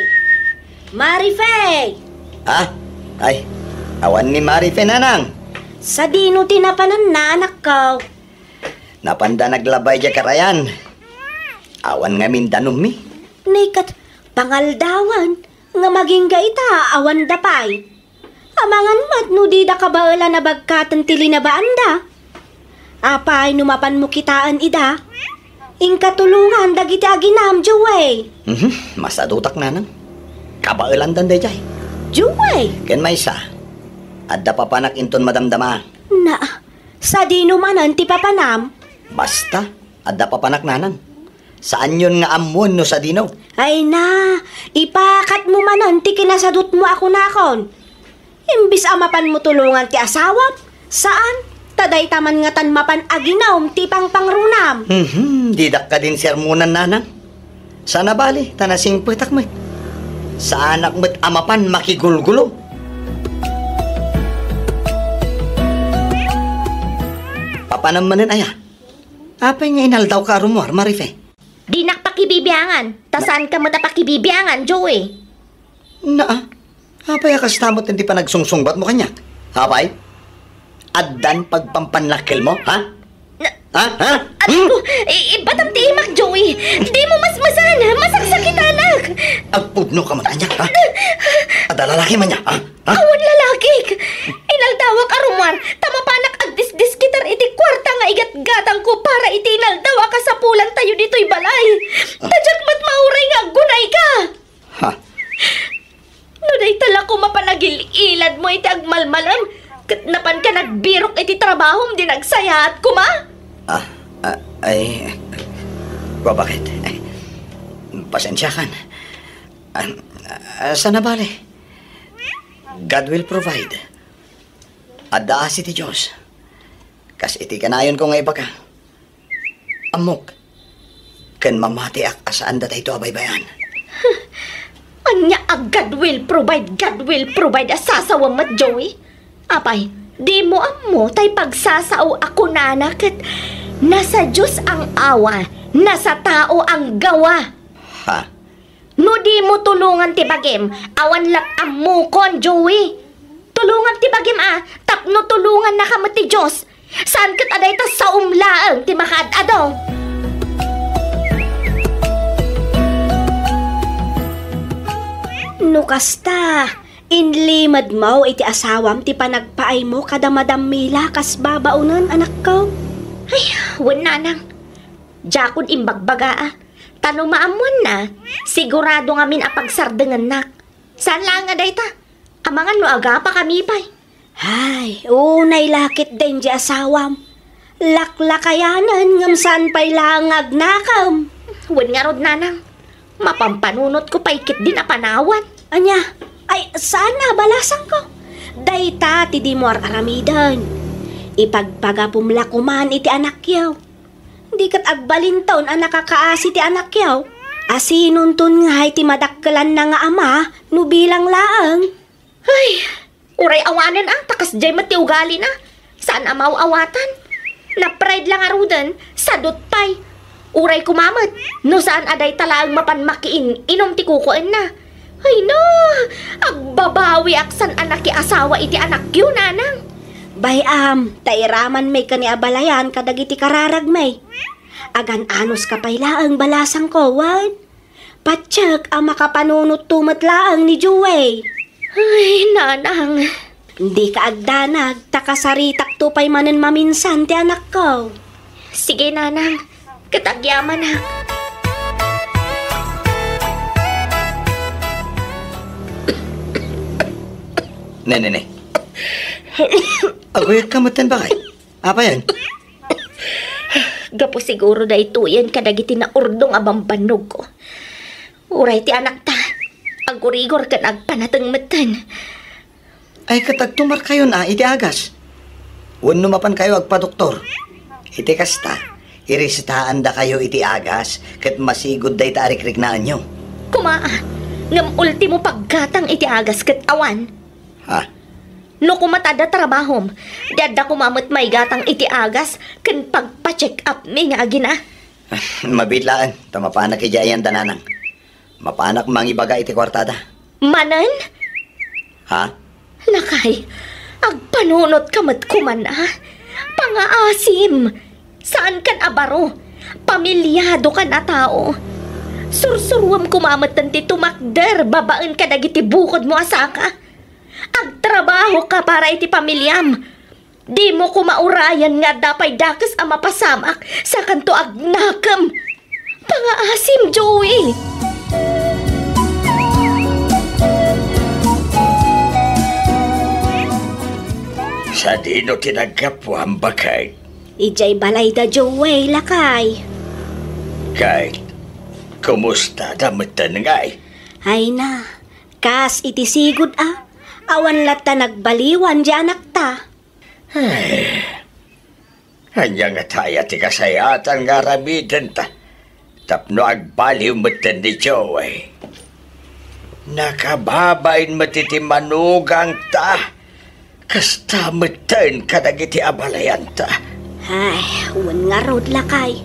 Marifay! Ah, ay, awan ni Marifay, nanang. Sadino ti napananna, anakko? Napanda naglaba idiay karayan. Awan ngamin danummi. Nay ket, pangaldawan, ngem agingga ita, awanda pay. Amangan met no dida kabaelan a bagkaten ti linabaanda. Apay no mapanmo kitaen ida? Inka tulongan dagiti aginam, Joey. Mhm, masadutak, nanang. Kabaelandan daydiay. Joey! Ken maysa, adda papanak inton madamdama. Na, sadino manen ti papanam? Basta, adda papanak, nanang. Saanyon nga ammoen no sadino. Ay na, ipakatmo manen ti kinasadutmo a kunakon. Imbis a mapanmo tulongan ti asawam, saan, ta dayta man ngatan mapan aginum ti pangpangrunam. Mhm, didak kadin sermonan, nanang. Saan a bali, ta nasingpetak met. Saanak met a mapan makigulgulum. Papanam manen aya? Apay nga inaldawka a rumuar, Marife? Dinak pakibibiangan, ta saanka met a pakibibiangan, Joey. Naa, apay a kasta met ti panagsungsungbatmo kaniak? Apay? Addan pagpampanlakkelmo, ha? Na- Ha? Ha? Aray ko, i-, ibatam ti imak, Joey. Dimo masmasan, masaksakitanak. Agpudno ka man kaniak, ha? Adda lalaki man niya, ha? Ha? Awan lalakik. Inaldawak a rumuar, ta mapanak agdisdiskitar iti kuarta nga igatgatangko para iti inaldaw a kasapulantayo ditoy balay. Ta diak met mauray nga aggunayka. Ha? No dayta la koma panagil-iladmo iti agmalmalem, ket napanka nagbirok iti trabahom, di nagsayaat koma? Ah, ah, ay, babaket. Ay, pasensiakan. Ah, ah, saan a bale? God will provide. Adda asi ti Dios. Kas iti kanayonko nga ibaga. Ammok, ken mamatiak a saan datayto a baybay-an. Ania a God will provide, God will provide a sasawem met, Joey? Apay, dimo ammo tay pagsasao a kunana ket nasa Dios ang awa, nasa tao ang gawa. Ha? No dimo tulongan ti bagim, awan la't ammokon, Joey. Tulongam ti bagim a, tapno tulongannaka met ti Dios. Saan ket a dayta saom laeng ti makaad-ado. No kasta, inlimedmo iti asawam ti panagpaaymo kada Madam Mila kas babaonen, anakko? Ay, wen, nanang. Diakon imbagbaga a. Ta no maammoanna, sigurado ngamin a pagsardengennak. Saan laeng a dayta? Amangan no agapakami pay. Ay, unay la ketdin ti asawam. Laklakayanen ngem saan pay laeng nga agnakem. Wen ngarud, nanang, mapampanunotko pay ketdin a panawan. Ania? Ay, saan a balasangko? Dayta ti dimo ar-aramiden. Ipagpagapom la koman iti anakyo. Di ket agbalinton a nakakaasi ti anakyo. Asinonton ngay ti madakkelanna nga ama no bilang laeng? Ay, uray awanen a, ta kasdiay met ti ugalina. Saan a maaw-awatan. Napride la ngaruden, sadut pay. Uray koma met, no saan a dayta laeng mapan makiin-inom ti kukuenna. Ay na, agbabawiak saan a nakiasawa iti anakyo, nanang. Bay-am, ta iraman met kani a balayan kadagiti kararagmi. Agan-anuska pay laeng balasangko, wen? Patiek a makapanunotto met laeng ni Joey. Ay, nanang. Dika agdanag, ta kasaritakto pay manen maminsan ti anakko. Sige, nanang. Ket agyamanak. Ne, ne, ne. Aguyod ka metten, baket? Apayen? Gapu siguro daytoyen kadagiti naurdong a bambannogko. Uray ti anakta, agurigor ken agpanateng metten. Ay, ket agtumarkayon a iti agas. Wenno mapankayo agpadoktor. Iti kasta, iresetaandakayo iti agas ket masigud dayta a rikriknaanyo. Kuma, ngem ultimo paggatang iti agas ket awan. Ha? No kuma ta adda trabahom, di adda kuma met maigatang iti agas ken pagpa-check up mi nga agina. Mabiit laeng, ta mapanak idiay ayanda, nanang. Mapanak mangibaga iti kuartada. Manen? Ha? Lakay, agpanunot ka met kuman, a? Pangaasim! Saan kan a baro. Pamilyado kan a tao. Sursuruam kuma metten ti tumakder babaen kadagiti bukodmo a saka. Agtrabaho ka para iti pamiliam. Dimo kuma urayan nga adda pay dakes a mapasamak, sakanto agnakem. Pangaasim, Joey! Sadino ti naggapuam, baket? Idiay balayda, Joey, lakay. Ket, kumusta da metten ngay? Ay na, kas iti sigud a, awan latta nagbaliwan diay anakta. Ay, ania ngata aya ti kasayaatan nga aramidenta tapno agbaliw metten ni Joey? Nakababain met iti manugangta, kasta metten kadagiti abalayanta. Ay, wen ngarud, lakay.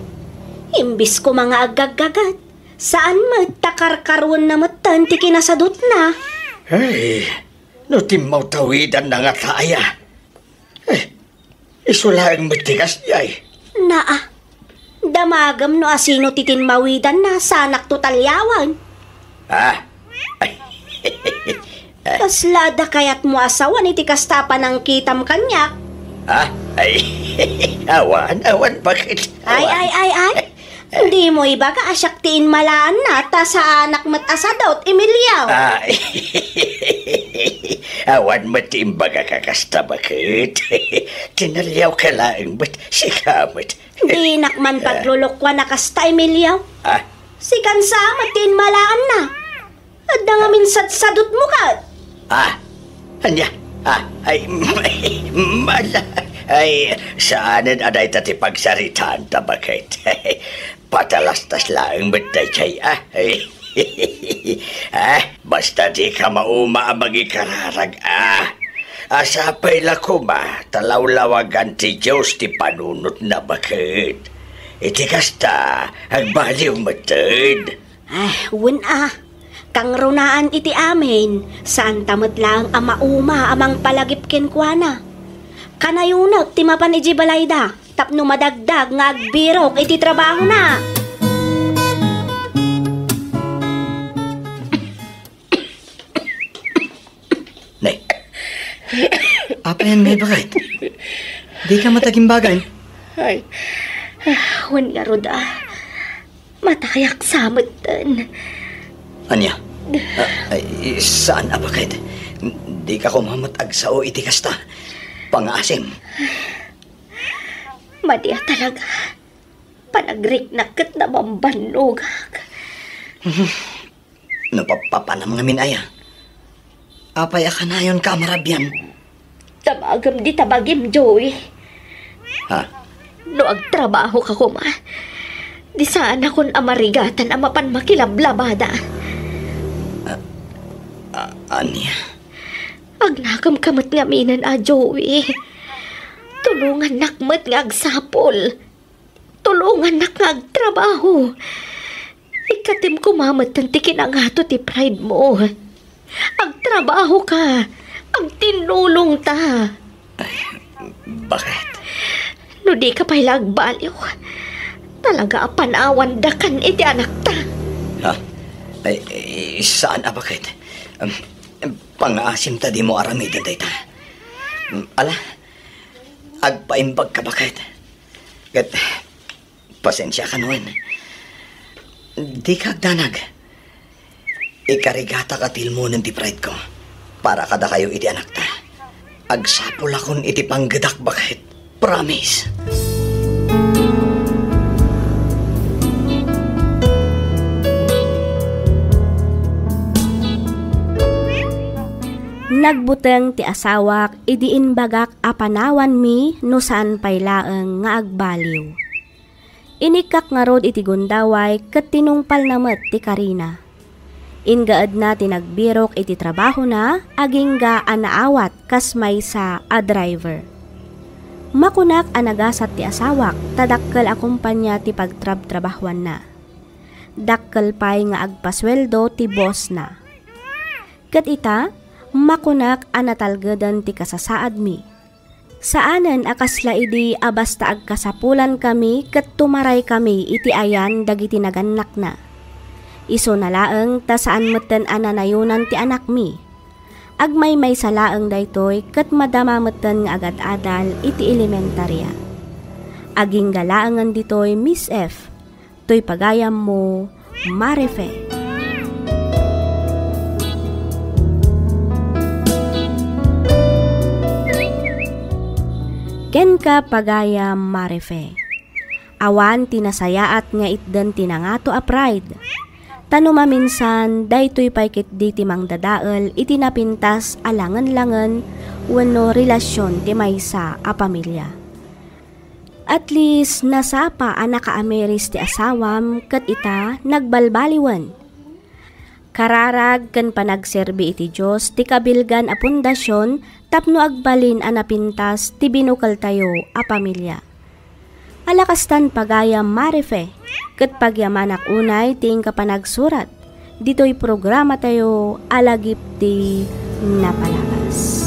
Imbis koma nga aggaggagat, saan met ta karkaruenna metten ti kinasadutna. Ay, no timmawtawidanna ngata aya? Eh, isu laeng met ti kasdiay. Naa, damagem no asino ti timmawidanna, saanakto taliawen. Ah? Ay. Kasla adda kayatmo a sawen iti kasta a panangkitam kaniak? Ah? Ay, awan, awan, baket? Ay, awan. Ay, ay, ay. Dimo ibaga a siak ti inmalaanna, ta saanak met a sadut, Emilio. Ah, awan met ti imbagak a kasta, baket? Tinaliawka laeng met, sika met. Dinak man paglulukuan a kasta, Emilio. Ah? Sikan sa met ti inmalaanna. Adda ngamin sadsadutmo ket. Ah, ania? Ah, ay, mala. Ay, saanen a dayta ti pagsaritaanta, baket? Patalastas laeng met daydiay, ah. Ah, basta dika mauma a mangikararag, ah. Sapay la koma ta lawlawagan ti Dios ti panunotna, baket. Iti kasta, agbaliw metten. Ah, wen a. Kangrunaan iti amin, saanta met laeng a mauma a mangpalagip kenkuana. Kanayonek ti mapan idiay balayda tapno madagdag nga agbirok iti trabahona. Ne. Apayen, baket? Dika met agimbagan? Ay, wen ngarud a. Matayak sa metten. Ania? Ah, ay, saan a, baket? Dika koma met agsao iti kasta. Pangaasim. Madi a talaga. Panagriknak ket nabambannogak. No pappapanam ngamin aya, apay a kanayonka a marabian? Damagem dita bagim, Joey. Ha? No agtrabahoka koma, di saanakon a marigatan a mapan makilablabada. Ah, ah, ania? Agnakemka met ngaminen a, Joey. Tulongannak met nga agsapul. Tulongannak nga agtrabaho. Ikkatem koma metten ti kinangato ti pride mo. Agtrabahoka. Agtinnulongta. Ay, baket? No dika pay la agbaliw, talaga a panawandakan iti anakta. Ha? Ay, ay, saan a, baket? Em, em, pangaasim ta dimo aramiden dayta. Em, ala, agpaimbagka, baket. Ket, pasensiaka, wen. Dika agdanag. Ikarigatak a tilmonen ti pride ko para kadakayo iti anakta. Agsapulakon iti panggedak baket. Promise. Nagbuteng ti asawak idi imbagak a panawanmi no saan pay laeng nga agbaliw. Inikkak ngarud iti gundaway ket tinungpalna met ti karina. Inggaedna ti nagbirok iti trabahona agingga a naawat kas maysa a driver. Makunak a nagasat ti asawak ta dakkel a kompania ti pagtrabtrabahuanna. Dakkel pay nga agpasueldo ti bossna. Ket ita, makunak a natalgeden ti kasasaadmi. Saanen a kasla idi a basta agkasapulankami ket tumaraykami iti ayan dagiti nagannakna. Isuna laeng ta saan metten a nanayonan ti anakmi. Agmaymaysa laeng daytoy ket madama metten nga agad-adal iti elementaria. Agingga laengen ditoy, Miss F. Toy pagayammo, Marife. Kenka, pagayam Marife. Awan ti nasayaat nga itden ti nangato a pride. Ta no maminsan, daytoy pay ketdi ti mangdadael iti napintas a langen-langen wenno relasion ti maysa a pamilia. At least, nasapa a nakaamiris ti asawam ket ita nagbalbaliwen. Kararag ken panagserbi iti Dios ti kabilgan a pundasion tapno agbalin a napintas ti binukeltayo a pamilia. Ala kastan pagayam Marife, ket pagyamanak unay ti inka panagsurat ditoy programatayo a Lagip ti Napalabas.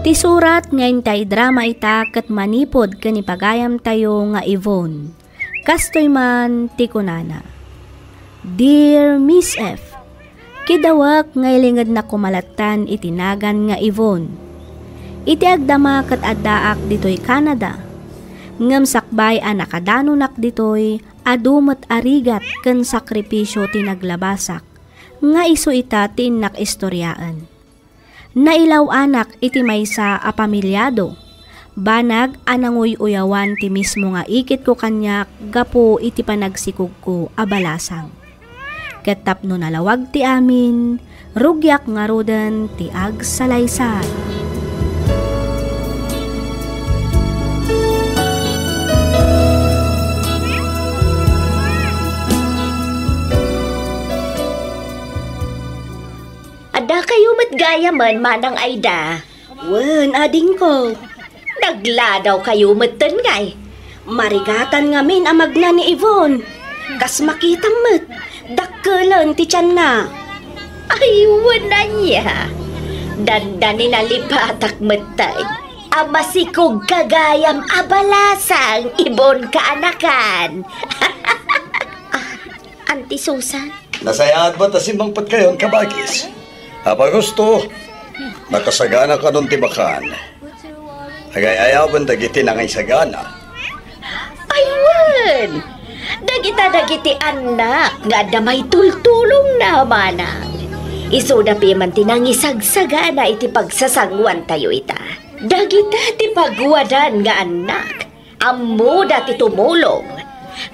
Ti surat nga inta idrama ita ket manipud ken ni pagayamtayo nga Yvonne. Kastoy man ti kunana, Dear Miss F, kidawek nga ilingednak koma lattan iti nagan nga Yvonne. Iti agdama ket addaak ditoy Canada, ngem sakbay a nakadanonak ditoy, adu met a rigat ken sakripisio ti naglabasak, nga isu ita ti innak istoriaen. Nailaw-anak iti maysa a pamiliado. Banag a nanguy-uyawan ti mismo nga ikitko kaniak gapu iti panagsikogko a balasang. Ket tapno nalawag ti amin, rugiak ngaruden ti agsalaysay. Addakayo met gayamen, Manang Aida? Wen, adingko. Nagladawkayo metten ngay? Marigatan ngamin a magna ni Yvonne. Kas makitam met, dakkelen ti tianna. Ay, wen ania. Dandani nalipatak metten a masikog ka gayam a balasang, Ibon kaanakan. Ah, Auntie Susan? Nasayaat met a simmangpetkayon, kabagis. Apay Husto, nakasagana kanon ti makan? Agay-ayawen dagiti nangisagana. Ay, wen! Dagita dagiti annak nga adda maitultulongna, Manang. Isuda piman ti nangisagsagana iti pagsasanguantayo ita. Dagita ti paguadan nga annak. Ammoda ti tumulong.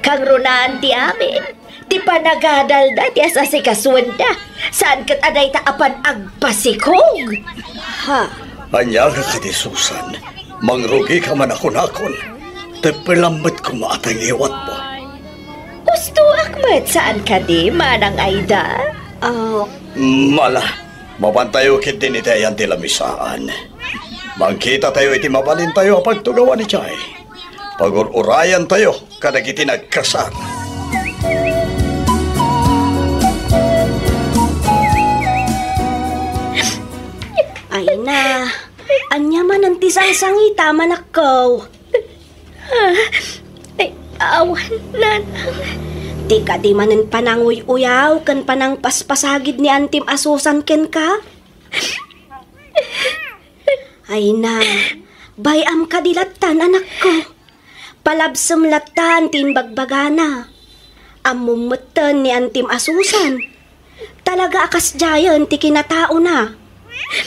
Kangrunaan ti amin, ti panagadalda ti as-asikasuenda, saan ket a dayta a pan-agpasikog. Ha? Ania ka kadi, Susan? Mangrugika man a kunakon. Teppelam met koma a tangiwatmo. Hustoak met, saan kadi, Manang Aida? Ah. Mala, mapantayo ketdin iti ayan ti lamisaan. Mangkitatayo iti mabalintayo a pagtugawan idiay. Pagur-urayantayo kadagiti nagkasar. Ay na, ania manen ti sangsangita, manakko? Ah, ay, awan, Nanang. Ti kadi manen pananguy-uyaw ken panangpaspasagid ni Antim a Susan kenka? Ay na, bay-am kadi lattan, anakko. Palabsem lattan ti imbagbagana. Ammom metten ni Antim a Susan. Talaga a kasdiayen ti kinataona.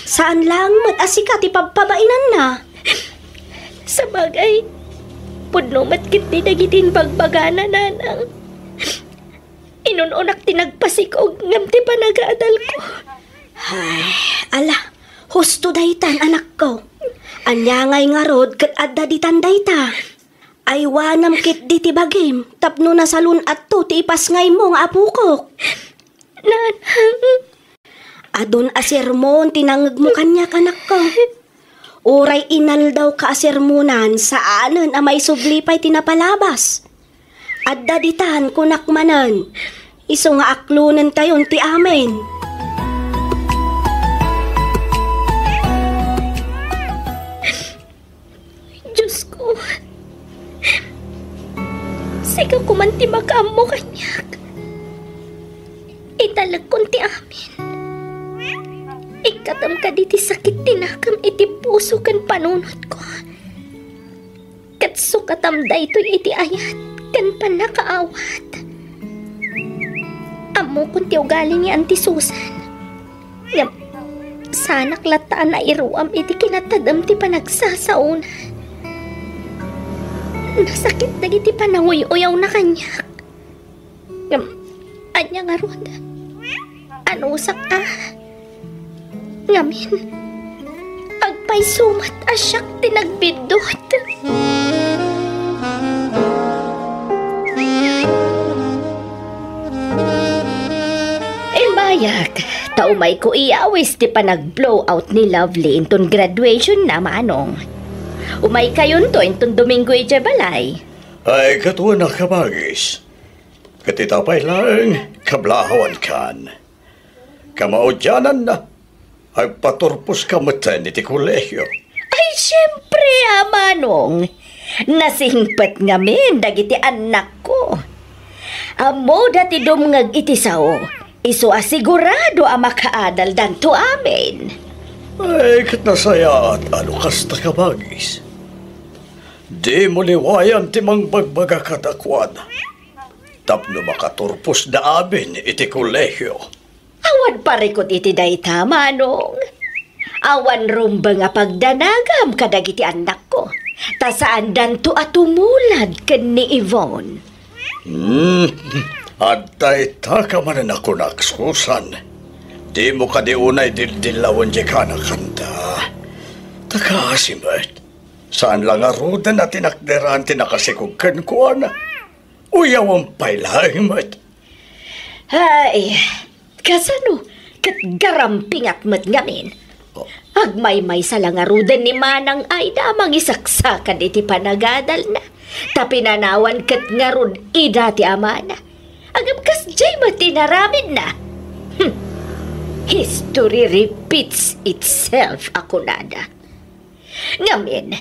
Saan laeng met a sika ti pabpabainanna. Sabagay, pudno met ketdi dagiti imbagbagana, Nanang. Inun-unak ti nagpasikog ngem ti panagadalko. Ay, ala, husto daytan, anakko. Ania ngay ngarud ket adda ditan dayta? Aywanam ketdi ti bagim tapno nasalun-atto ti ipasngaymo nga apokok. Nanang. Adun a sermon ti nangngegmo kaniak, anakko. Uray inaldawka a sermonan, saanen a maisubli pay ti napalabas. Adda ditan, kunak manen, isu nga aklonentayon ti amin. Diosko, sika koman ti makaammo kaniak. Italekkon ti amin. Ikkatem kadi ti sakit ti nakem iti puso ken panunotko. Ket sukatam daytoy iti ayat ken pannakaawat. Ammokon ti ugali ni Anti Susan. Ngem, saanak latta a nairuam iti kinatadem ti panagsasaona. Nasakit dagiti pananguy-uyawna kaniak. Ngem, ania ngarud? Anusak a? Ngamin, agpayso met a siak ti nagbiddut. Immayak, ta umayko iyawis ti panag-blowout ni Lovely inton graduation na, Manong. Umaykayonto inton Domingo idiay balay. Ay, ket wen a, kabagis. Ket ita pay laeng, kablahawankan. Kamaudiananna, agpaturposka metten iti kolehio. Ay, siempre a, Manong. Nasingpet ngamin dagiti annakko. Ammoda ti dumngeg iti sao, isu a sigurado a makaadaldanto amin. Ay, ket nasayaat a no kasta, kabagis. Dimo liwayan ti mangbagbaga kadakuada tapno makaturposda amin iti kolehio. Awan parikut iti dayta, Manong. Awan rumbeng a pagdanagam kadagiti annakko, ta saandanto a tumulad ken ni Yvonne. Hmm, adda itaka manen a kunak, Susan. Dimo kadi unay dildillawen diay kanakanta. Ta kaasi met, saan la ngaruden a tinakderan ti nakasikog kenkuana. Uyawen pay laeng met. Ay, kasano ket garampingat met ngamin? Oh. Agmaymaysa la ngaruden ni Manang Aida a mangisaksakad iti panagadalna, ta pinanawan ket ngarud ida ti amana. Ngem kasdiay met ti inaramidna. Hmm. History repeats itself, a kunada. Ngamin,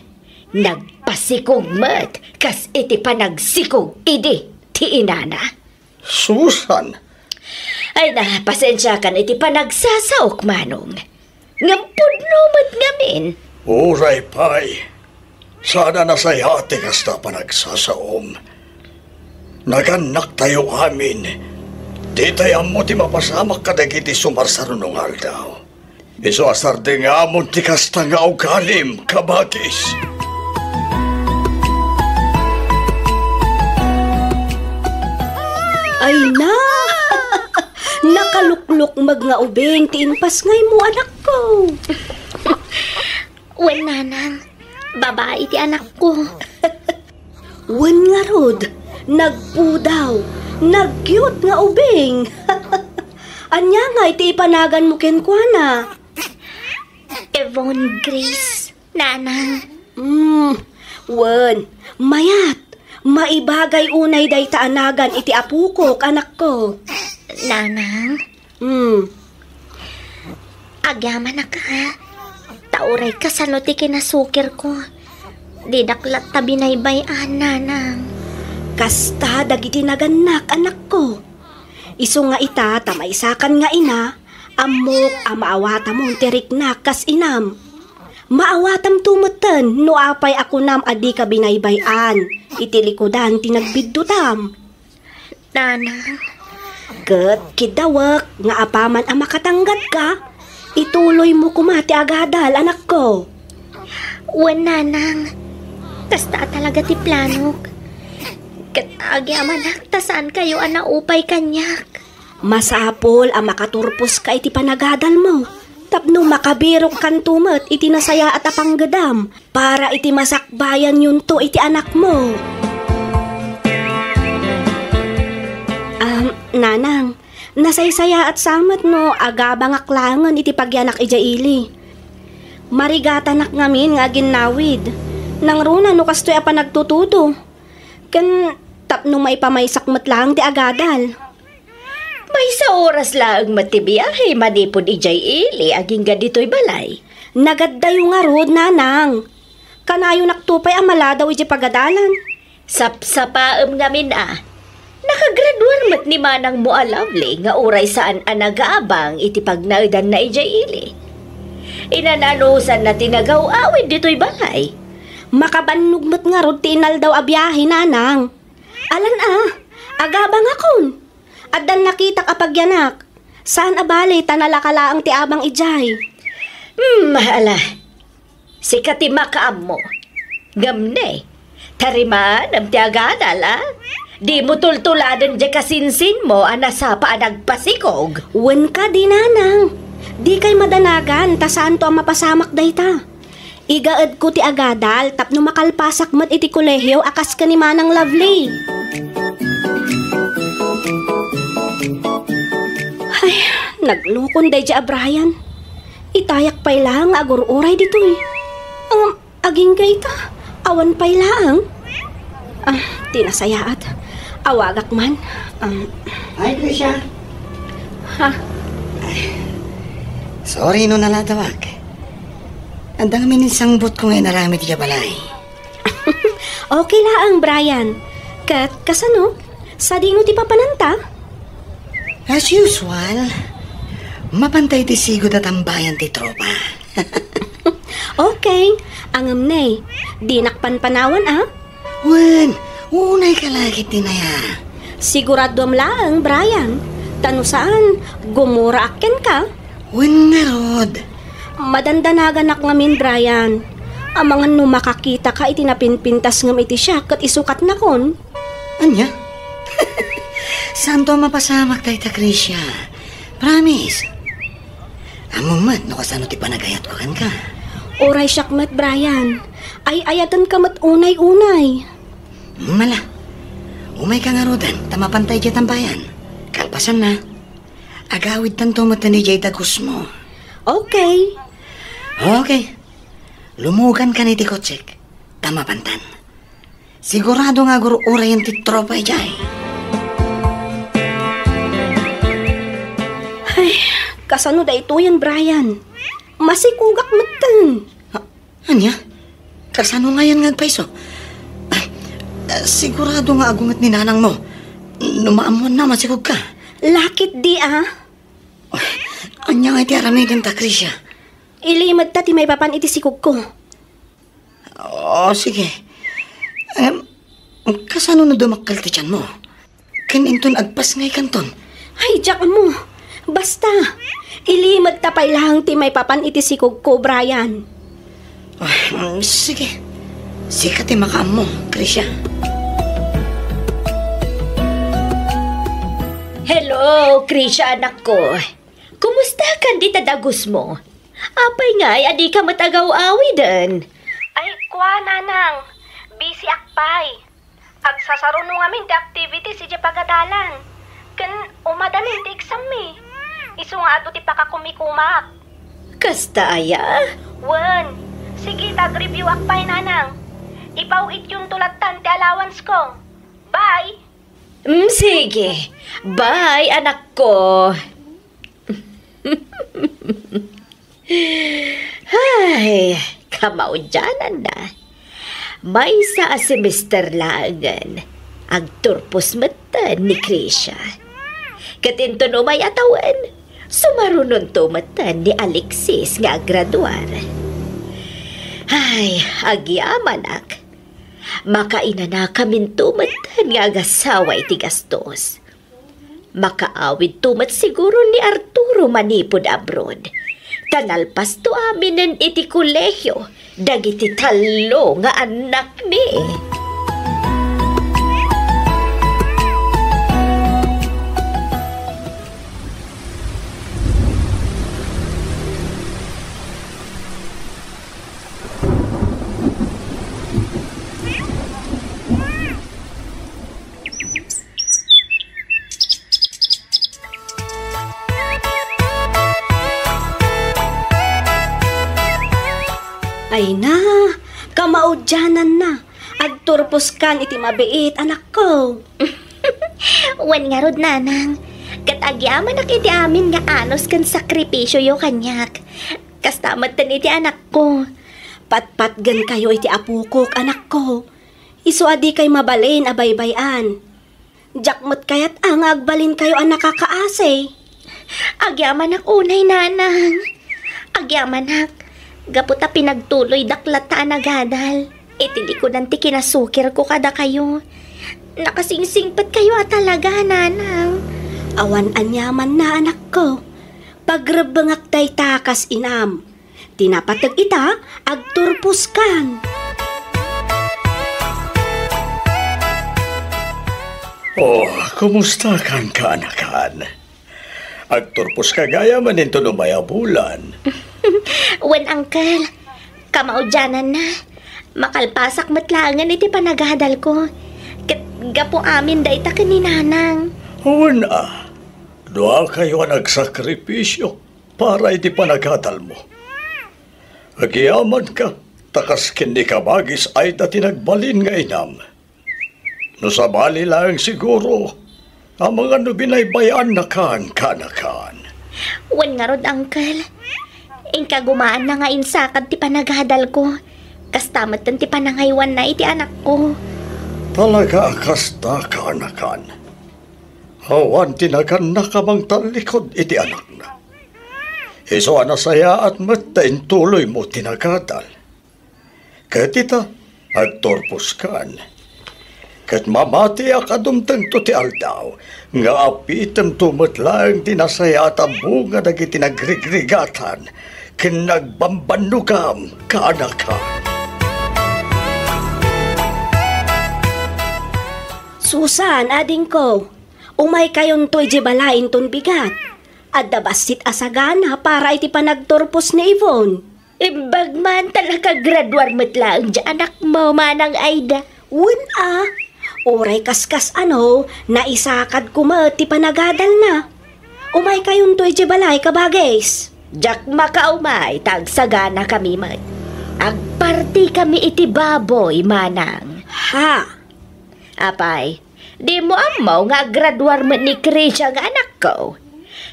nagpasikog met kas iti panagsikog idi ti inana. Susan! Ay na, pasensiakan iti panagsasaok, Manong. Ngem pudno met ngamin. Uray pay, saan a nasayaat ti kasta a panagsasaom. Nagannaktayo amin. Ditay ammo ti mapasamak kadagiti sumarsarno nga aldaw. Isu a sardeng amon ti kasta nga ugalim, kabagis. Ay na! Nakaluklukmeg nga ubing ti impasngaymo, anakko. Wen, Nanang, babai ti anakko. Wen ngarud, nagpudaw, nagyot nga ubing. Ania ngay ti ipanaganmo kenkuana? Yvonne Grace, Nanang. Hmm, wen, mayat. Maibagay unay dayta a nagan iti apokok, anakko. Nanang? Hmm. Agyamanak, ha? Ta uray kasano ti kinasukirko, didak latta binaybay-an, Nanang. Kasta dagiti nagannak, anakko. Isu nga ita, ta maysakan nga ina, ammok a maawatamon ti riknak kas inam. Maawatamto metten no apay a kunam a dika binaybay-an iti likudan ti nagbiddutam. Nanang. Ket kidawek nga apaman a makatanggadka, ituloymo koma ti agadal, anakko. Wen, Nanang. Kasta a talaga ti planok. Ket agyamanak ta saankayo a naupay kaniak. Masapul a makaturposka iti panagadalmo tapno makabirokkanto met iti nasayaat a panggedam para iti masakbayanyonto iti anakmo. Am, Nanang, nasaysayaat sa met no agabangak laengen iti pagyanak idiay ili. Marigatanak ngamin nga aginnawid. Nangruna no kastoy a panagtutudo. Ken tapno maipamaysak met laeng ti agadal. Maysa oras laeng met ti biahe manipud idiay ili agingga ditoy balay. Nagaddayo ngarud, Nanang. Kanayonakto pay a maladaw idiay pagadalan. Sapsapaem ngamin a. Nakagraduar met ni manangmo a Lovely nga uray saan a nagaabang iti pagnaedanna idiay ili. Inananusanna ti nagaw-awid ditoy balay. Makabannog met ngarud ti inaldaw a biahe, Nanang. Alan a, agabangakon. Addan nakitak a pagyanak. Saan a bale ta nalaka laeng ti abang idiay. Hmm, ala. Sika ti makaammo. Ngem ne, tarimanem ti agadal, a? Dimo tultuladen diay kasinsinmo a nasapa a nagpasikog. Wen kadi, Nanang. Dikay madanagan ta saanto a mapasamak dayta. Igaedko ti agadal tapno makalpasak met iti kolehio a kas ken ni Manang Lovely. Ay, naglukon daydi a Brian. Itayak pay laeng nga agur-uray ditoy. Ngem agingga ita, awan pay laeng. Ah, ti nasayaat. Awagak man. Um, Ay, Krisha. Ha? Sorry no naladawak. Adda ngamin insangbutko nga inaramid iti balay. Okay laeng, Brian. Ket kasano? Sadino ti papananta? As usual, mapantay ti sigud a tambayan ti tropa. Okay, ngem ne, dinak panpanawan a? Wen, unay ka la ket ti naya. Siguraduam laeng, Brian. Ta no saan, gumuraak kenka. Wen ngarud. Madandanaganak ngamin, Brian. Amangan no makakitaka iti napinpintas ngem iti siak ket isukatnakon. Ania? Saanto a mapasamak dayta, Krisha. Promise. Ammom met no kasano ti panagayatko kenka. Uray siak met, Brian. Ay-ayatenka met unay-unay. Mala. Umayka ngaruden ta mapantay diay tambayan. Kalpasanna, agawidtanto met idiay dagusmo. Okay. Okay. Lumugankan iti kotsek ta mapantan. Sigurado nga agur-urayen ti tropa idiay. Ay, kasano daytoyen, Brian? Masikugak metten. Ha? Ania? Kasano ngayen nga agpayso? Ay, sigurado nga agunget ni nanangmo. No maammoanna, masikugka. Lakit di, ah. Ay, ania nga iti aramidenta, Krisha? Ilimedta ti maipapan iti sikugko. O, sige. Em, kasano no dumakkel ti tianmo? Ken inton agpasngaykanton? Ay, diak ammo. Basta, ilimedta pay laeng ti maipapan iti sikugko, Brian. Ah, mm, sige. Sika ti makaammo, Krisha. Hello, Krisha, anakko. Kumusta kan dita dagusmo? Apay ngay a dika met agaw-awiden? Ay, kua, nanang. Busy ak pay. Agsasaruno ngamin ti activities idiay pagadalan. Ken umadamin ti exam mi. Isu nga adu ti pakakumikumak. Kasta aya? Wen. Sige, ta agreview ak pay, nanang. Ipaw-ityonto lattan ti allowance ko. Bye! Mm, sige. Bye, anakko. Ay, kamaudiananna. Maysa a semester laengen, agturpos metten ni Krisha. Ket inton umay a tawen, sumarunonto metten ni Alexis nga aggraduar. Ay, agyamanak. Makainanakaminto metten nga agasawa iti gastos. Makaawidto met siguro ni Arturo manipud abroad. Ta nalpasto aminen iti kolehio dagiti tallo nga annakmi. Ay na, kamaudiananna. Agturposkan iti mabiit, anakko. Wen ngarud, nanang. Ket agyamanak iti amin nga anus ken sakripisioyo kaniak. Kasta metten iti anakko. Patpatgenkayo iti apokok, anakko. Isu a dikay mabalin a baybay-an. Diak met kayat a nga agbalinkayo a nakakaasi. Agyamanak unay, nanang. Agyamanak, gapu ta pinagtuloydak latta a nagadal iti likudan ti kinasukirko kadakayo. Nakasingsingpetkayo a talaga, nanang. Awan aniamanna, anakko. Pagrebbengak dayta kas inam. Ti napateg ita, agturposkan. Oh, kumusta kan kaanakan? Agturposka gayam inton umay a bulan. Wen, uncle, kamaudiananna. Makalpasak met laengen iti panagadalko. Ket gapu amin dayta ken ni nanang. Wen a, duakayo a nagsakripisio para iti panagadalmo. Agyamanka, ta kas ken ni Kabagis Aida ti nagbalin nga inam. No sabali laeng siguro, amangan no binaybay-annakan, kaanakan. Wen ngarud, uncle. Inkagumaanna nga insakad ti panagadalko. Kasta metten ti panangaywanna iti anakko. Talaga a kasta, kaanakan. Awan ti nagannak a mangtallikud iti anakna. Isu a nasayaat met ta intuloymo ti nagadal. Ket ita, agturposkan. Ket mamatiak a dumtengto ti aldaw nga apitemto met laeng ti nasayaat a bunga dagiti nagrigrigatan ken nagbambannogam, kaanakan. Susan, adingko, umaykayonto idiay balay inton bigat. Adda bassit a sagana para iti panagturpos ni Yvonne. Imbag man ta nakagraduar met laeng ti anakmo, Manang Aida. Wen a, uray kaskas-ano, naisakadko met ti panagadalna. Umaykayonto idiay balay, kabagis. Diak makaumay ta agsaganakami met. Agpartikami iti baboy, Manang. Ha? Apay, dimo ammo nga aggraduar met ni Krisha nga anakko?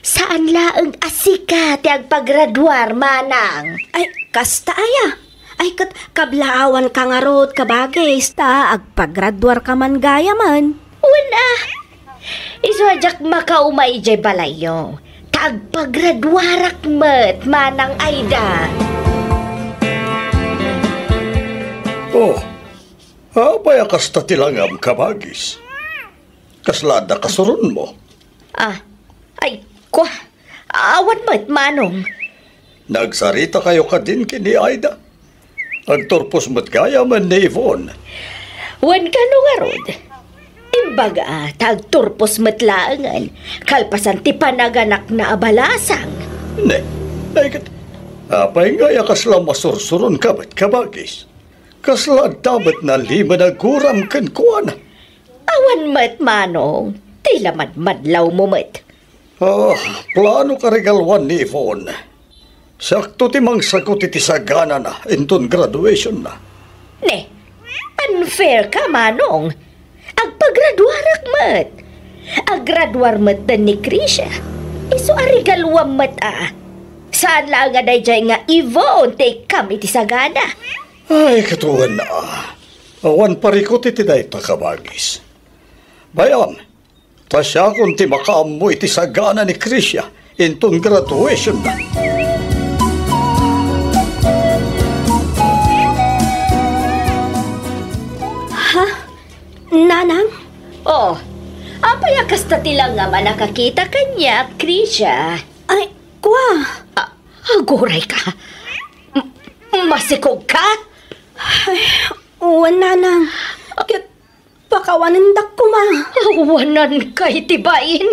Saan laeng a sika ti agpagraduar, Manang. Ay, kasta aya? Ay, ket kablaawanka ngarud, kabagis, ta agpagraduarka man gayamen. Wen a, isu a diak makaumay idiay balayyo, ta agpagraduarak met, Manang Aida. Oh, apay a kasta ti langam, kabagis? Kasla adda kasuronmo? Ah, ay, kua, awan met, Manong. Nagsaritakayo kadin ken ni Aida? Agturpos met gayamen ni Yvonne. Wen kano ngarud? Imbaga, ta agturpos met laengen, kalpasan ti panaganakna a balasang. Ne, ay ket, apay ngay a kasla masursuronka met, kabagis? Kasla adda met nalimed a guram kenkuana? Awan met, Manong, ti la madmadlawmo met. Ah, plano ka rigaluan ni Yvonne. Siakto ti mangsagut iti saganana inton graduationna. Ne, unfair ka, Manong. Agpagraduarak met. Aggraduar met ni Krisha. Isu a rigaluam met a. Saan laeng a daydiay nga Yvonne ti ikkam iti sagana. Ay, katuan na. Awan parikut iti dayta, kabagis. Bay-am, ta siakon ti makaammo iti sagana ni Krisha inton graduationna. Nanang? Oh, apay a kasta ti langam a nakakita kaniak, Krisha? Ay, kua. Ah, agurayka. M-, masikogka? Ay, wen, Nanang. Ket pakawanendak koma. Awananka iti bain.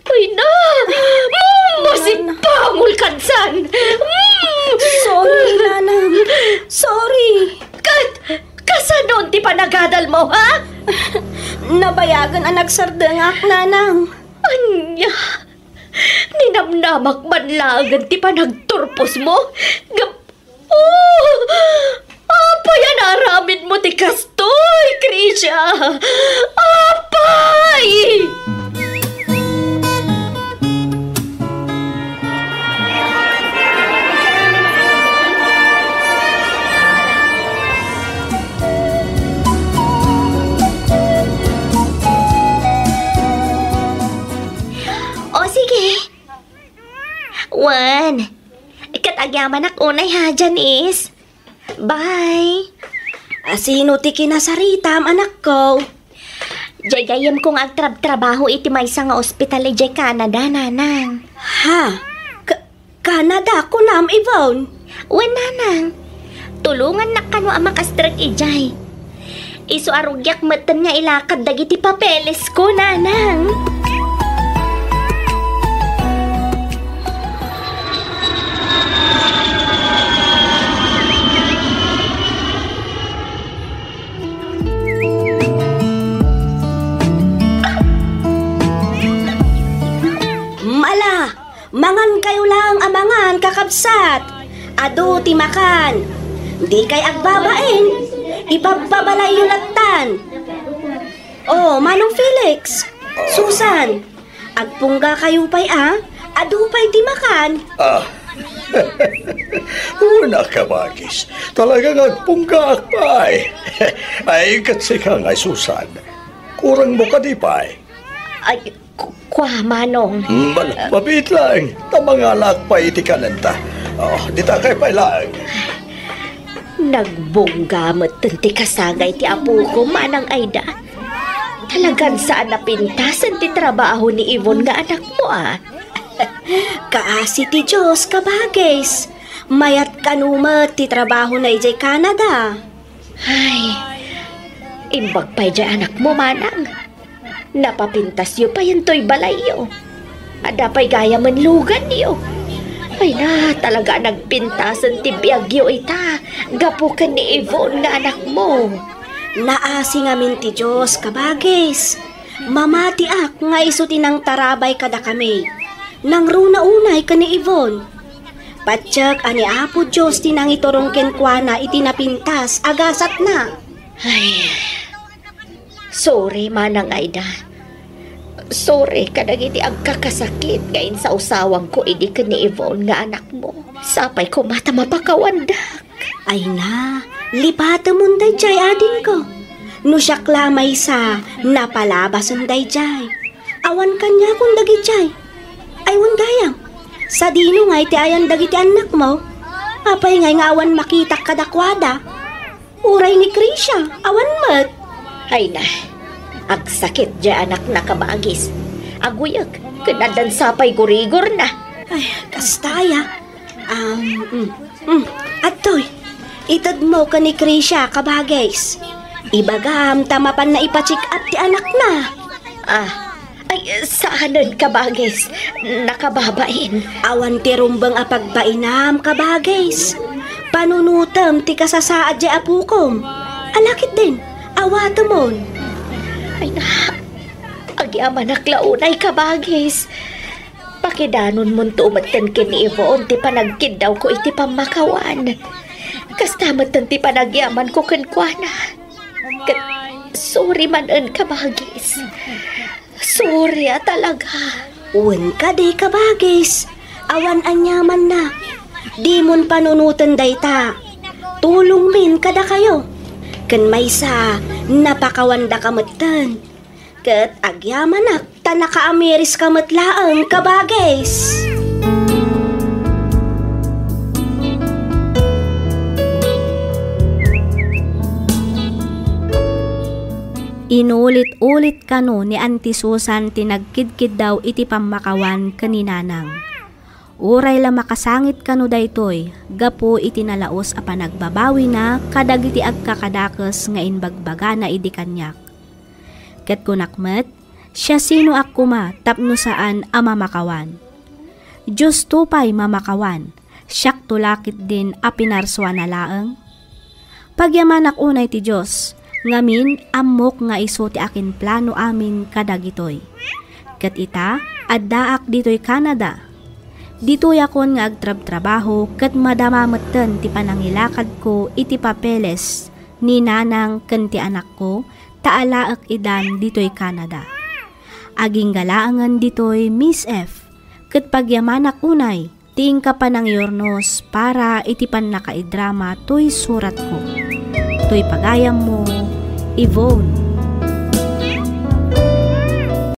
Ay na! Mm, masipangol kadsan! Mm! Sorry, Nanang. Sorry. Kat, kasano ti panagadalmo, ha? Nabayagen a nagsardengak, Nanang. Ania? Ninamnamak man laengen ti panagturposmo? Gap-, Oh! Apay a naaramidmo ti kastoy, Krisha? Apay! O, sige. Wen, ket agyamanak unay ha, Janice. Bye. A, sino ti kinasaritam, anakko? Jayjayemko nga agtrabtrabaho iti maysa nga ospital idiay Canada, Nanang. Ha? Ka-, Canada, kunam, Yvonne? Wen, Nanang. Tulongannak kano a makastrek idiay. Isu a rugiak metten nga ilakad dagiti papelesko, Nanang. Mala! Mangankayo laeng a mangan, kakabsat. Adu ti makan. Dikay agbabain. Ipabpabalayyo lattan. Oh, Manong Felix. Susan, agpunggakayo pay a. Adu pay ti makan. Ah. Una, kabagis. Talagang agpunggaak pay. Ay, ket sika nga, Susan. Kurangmo kadi pay? Ay, Ku-, kua, Manong. Mm, bal-, mabiit laeng, ta mangalaak pay iti kanenta. Oh, dita kay pay laeng. Nagbungga metten ti kasagay ti apoko, Manang Aida. Talagan saan a pintasen ti trabaho ni Yvonne nga anakmo, a. Kaasi ti Dios, kabagis. Mayat kano met ti trabahona idiay Canada. Ay, imbag pay diay anakmo, Manang. Napapintasyo payen toy balayyo. Adda pay gayamen luganyo. Ay na, talaga a nagpintasen ti biagyo ita, gapu ken ni Yvonne nga anakmo. Naasi ngamin ti Dios, kabagis. Mamatiak nga isu ti nangtarabay kadakami. Nangruna unay ken ni Yvonne. Patiek a ni Apo Dios ti nangiturong kenkuana iti napintas a gasatna. Ay, sorry, Manang Aida. Sorry kadagiti agkakasakit nga insawsawangko idi ken ni Yvonne nga anakmo. Sapay koma ta mapakawandak. Ay na, lipatemon daydiay, adingko. No siak la a maysa, napalabasen daydiay. Awan kaniakon dagidiay. Ay, wen gayam. Sadino ngay ti ayan dagiti annakmo? Apay ngay nga awan makitak kadakuada? Uray ni Krisha, awan met. Ay na, agsakit diay anakna, kabagis. Aguyek, ken addan sapay gurigorna. Ay, kasta aya. Um, mm, mm. Adtoy, itedmo ken ni Krisha, kabagis. Ibagam ta mapanna ipa-check up ti anakna. Ah, Ay, saanen, kabagis. Nakababain. Awan ti rumbeng a pagbainam, kabagis. Panunotem ti kasasaad diay apokom. Ala ketdin, awatemon. Ay na, agyamanak la unay, kabagis. Pakidanonmonto metten ken ni Yvonne ti panagkiddawko iti pammakawan. Kasta metten ti panagyamanko kenkuana. Ket sorry manen, kabagis. Sorry a talaga. Wen kadi, kabagis. Awan aniamanna. Dimon panunoten dayta. Tulongmin kadakayo. Ken maysa, napakawandaka metten. Ket agyamanak ta nakaamiriska met laeng, kabagis. Inulit-ulit kano ni Auntie Susan ti nagkidkiddaw iti pammakawan ken ni Nanang. Uray la makasangit kano daytoy gapu iti nalaus a panagbabawina kadagiti agkakadakes nga imbagbagana idi kaniak. Ket kunak met, siasinoak koma tapno saan a mamakawan? Diosto pay mamakawan, siakto la ketdin a pinarsuana laeng? Pagyamanak unay ti Dios, ngamin, ammok nga isu ti akinplano amin kadagitoy. Ket ita, addaak ditoy Canada. Ditoyakon nga agtrabtrabaho ket madama metten ti panangilakadko iti papeles ni Nanang ken ti anakko ta alaek idan ditoy Canada. Agingga laengen ditoy, Miss F, ket pagyamanak unay ti inka panangiyurnos para iti pannakaidrama toy suratko. Toy pagayammo, Yvonne.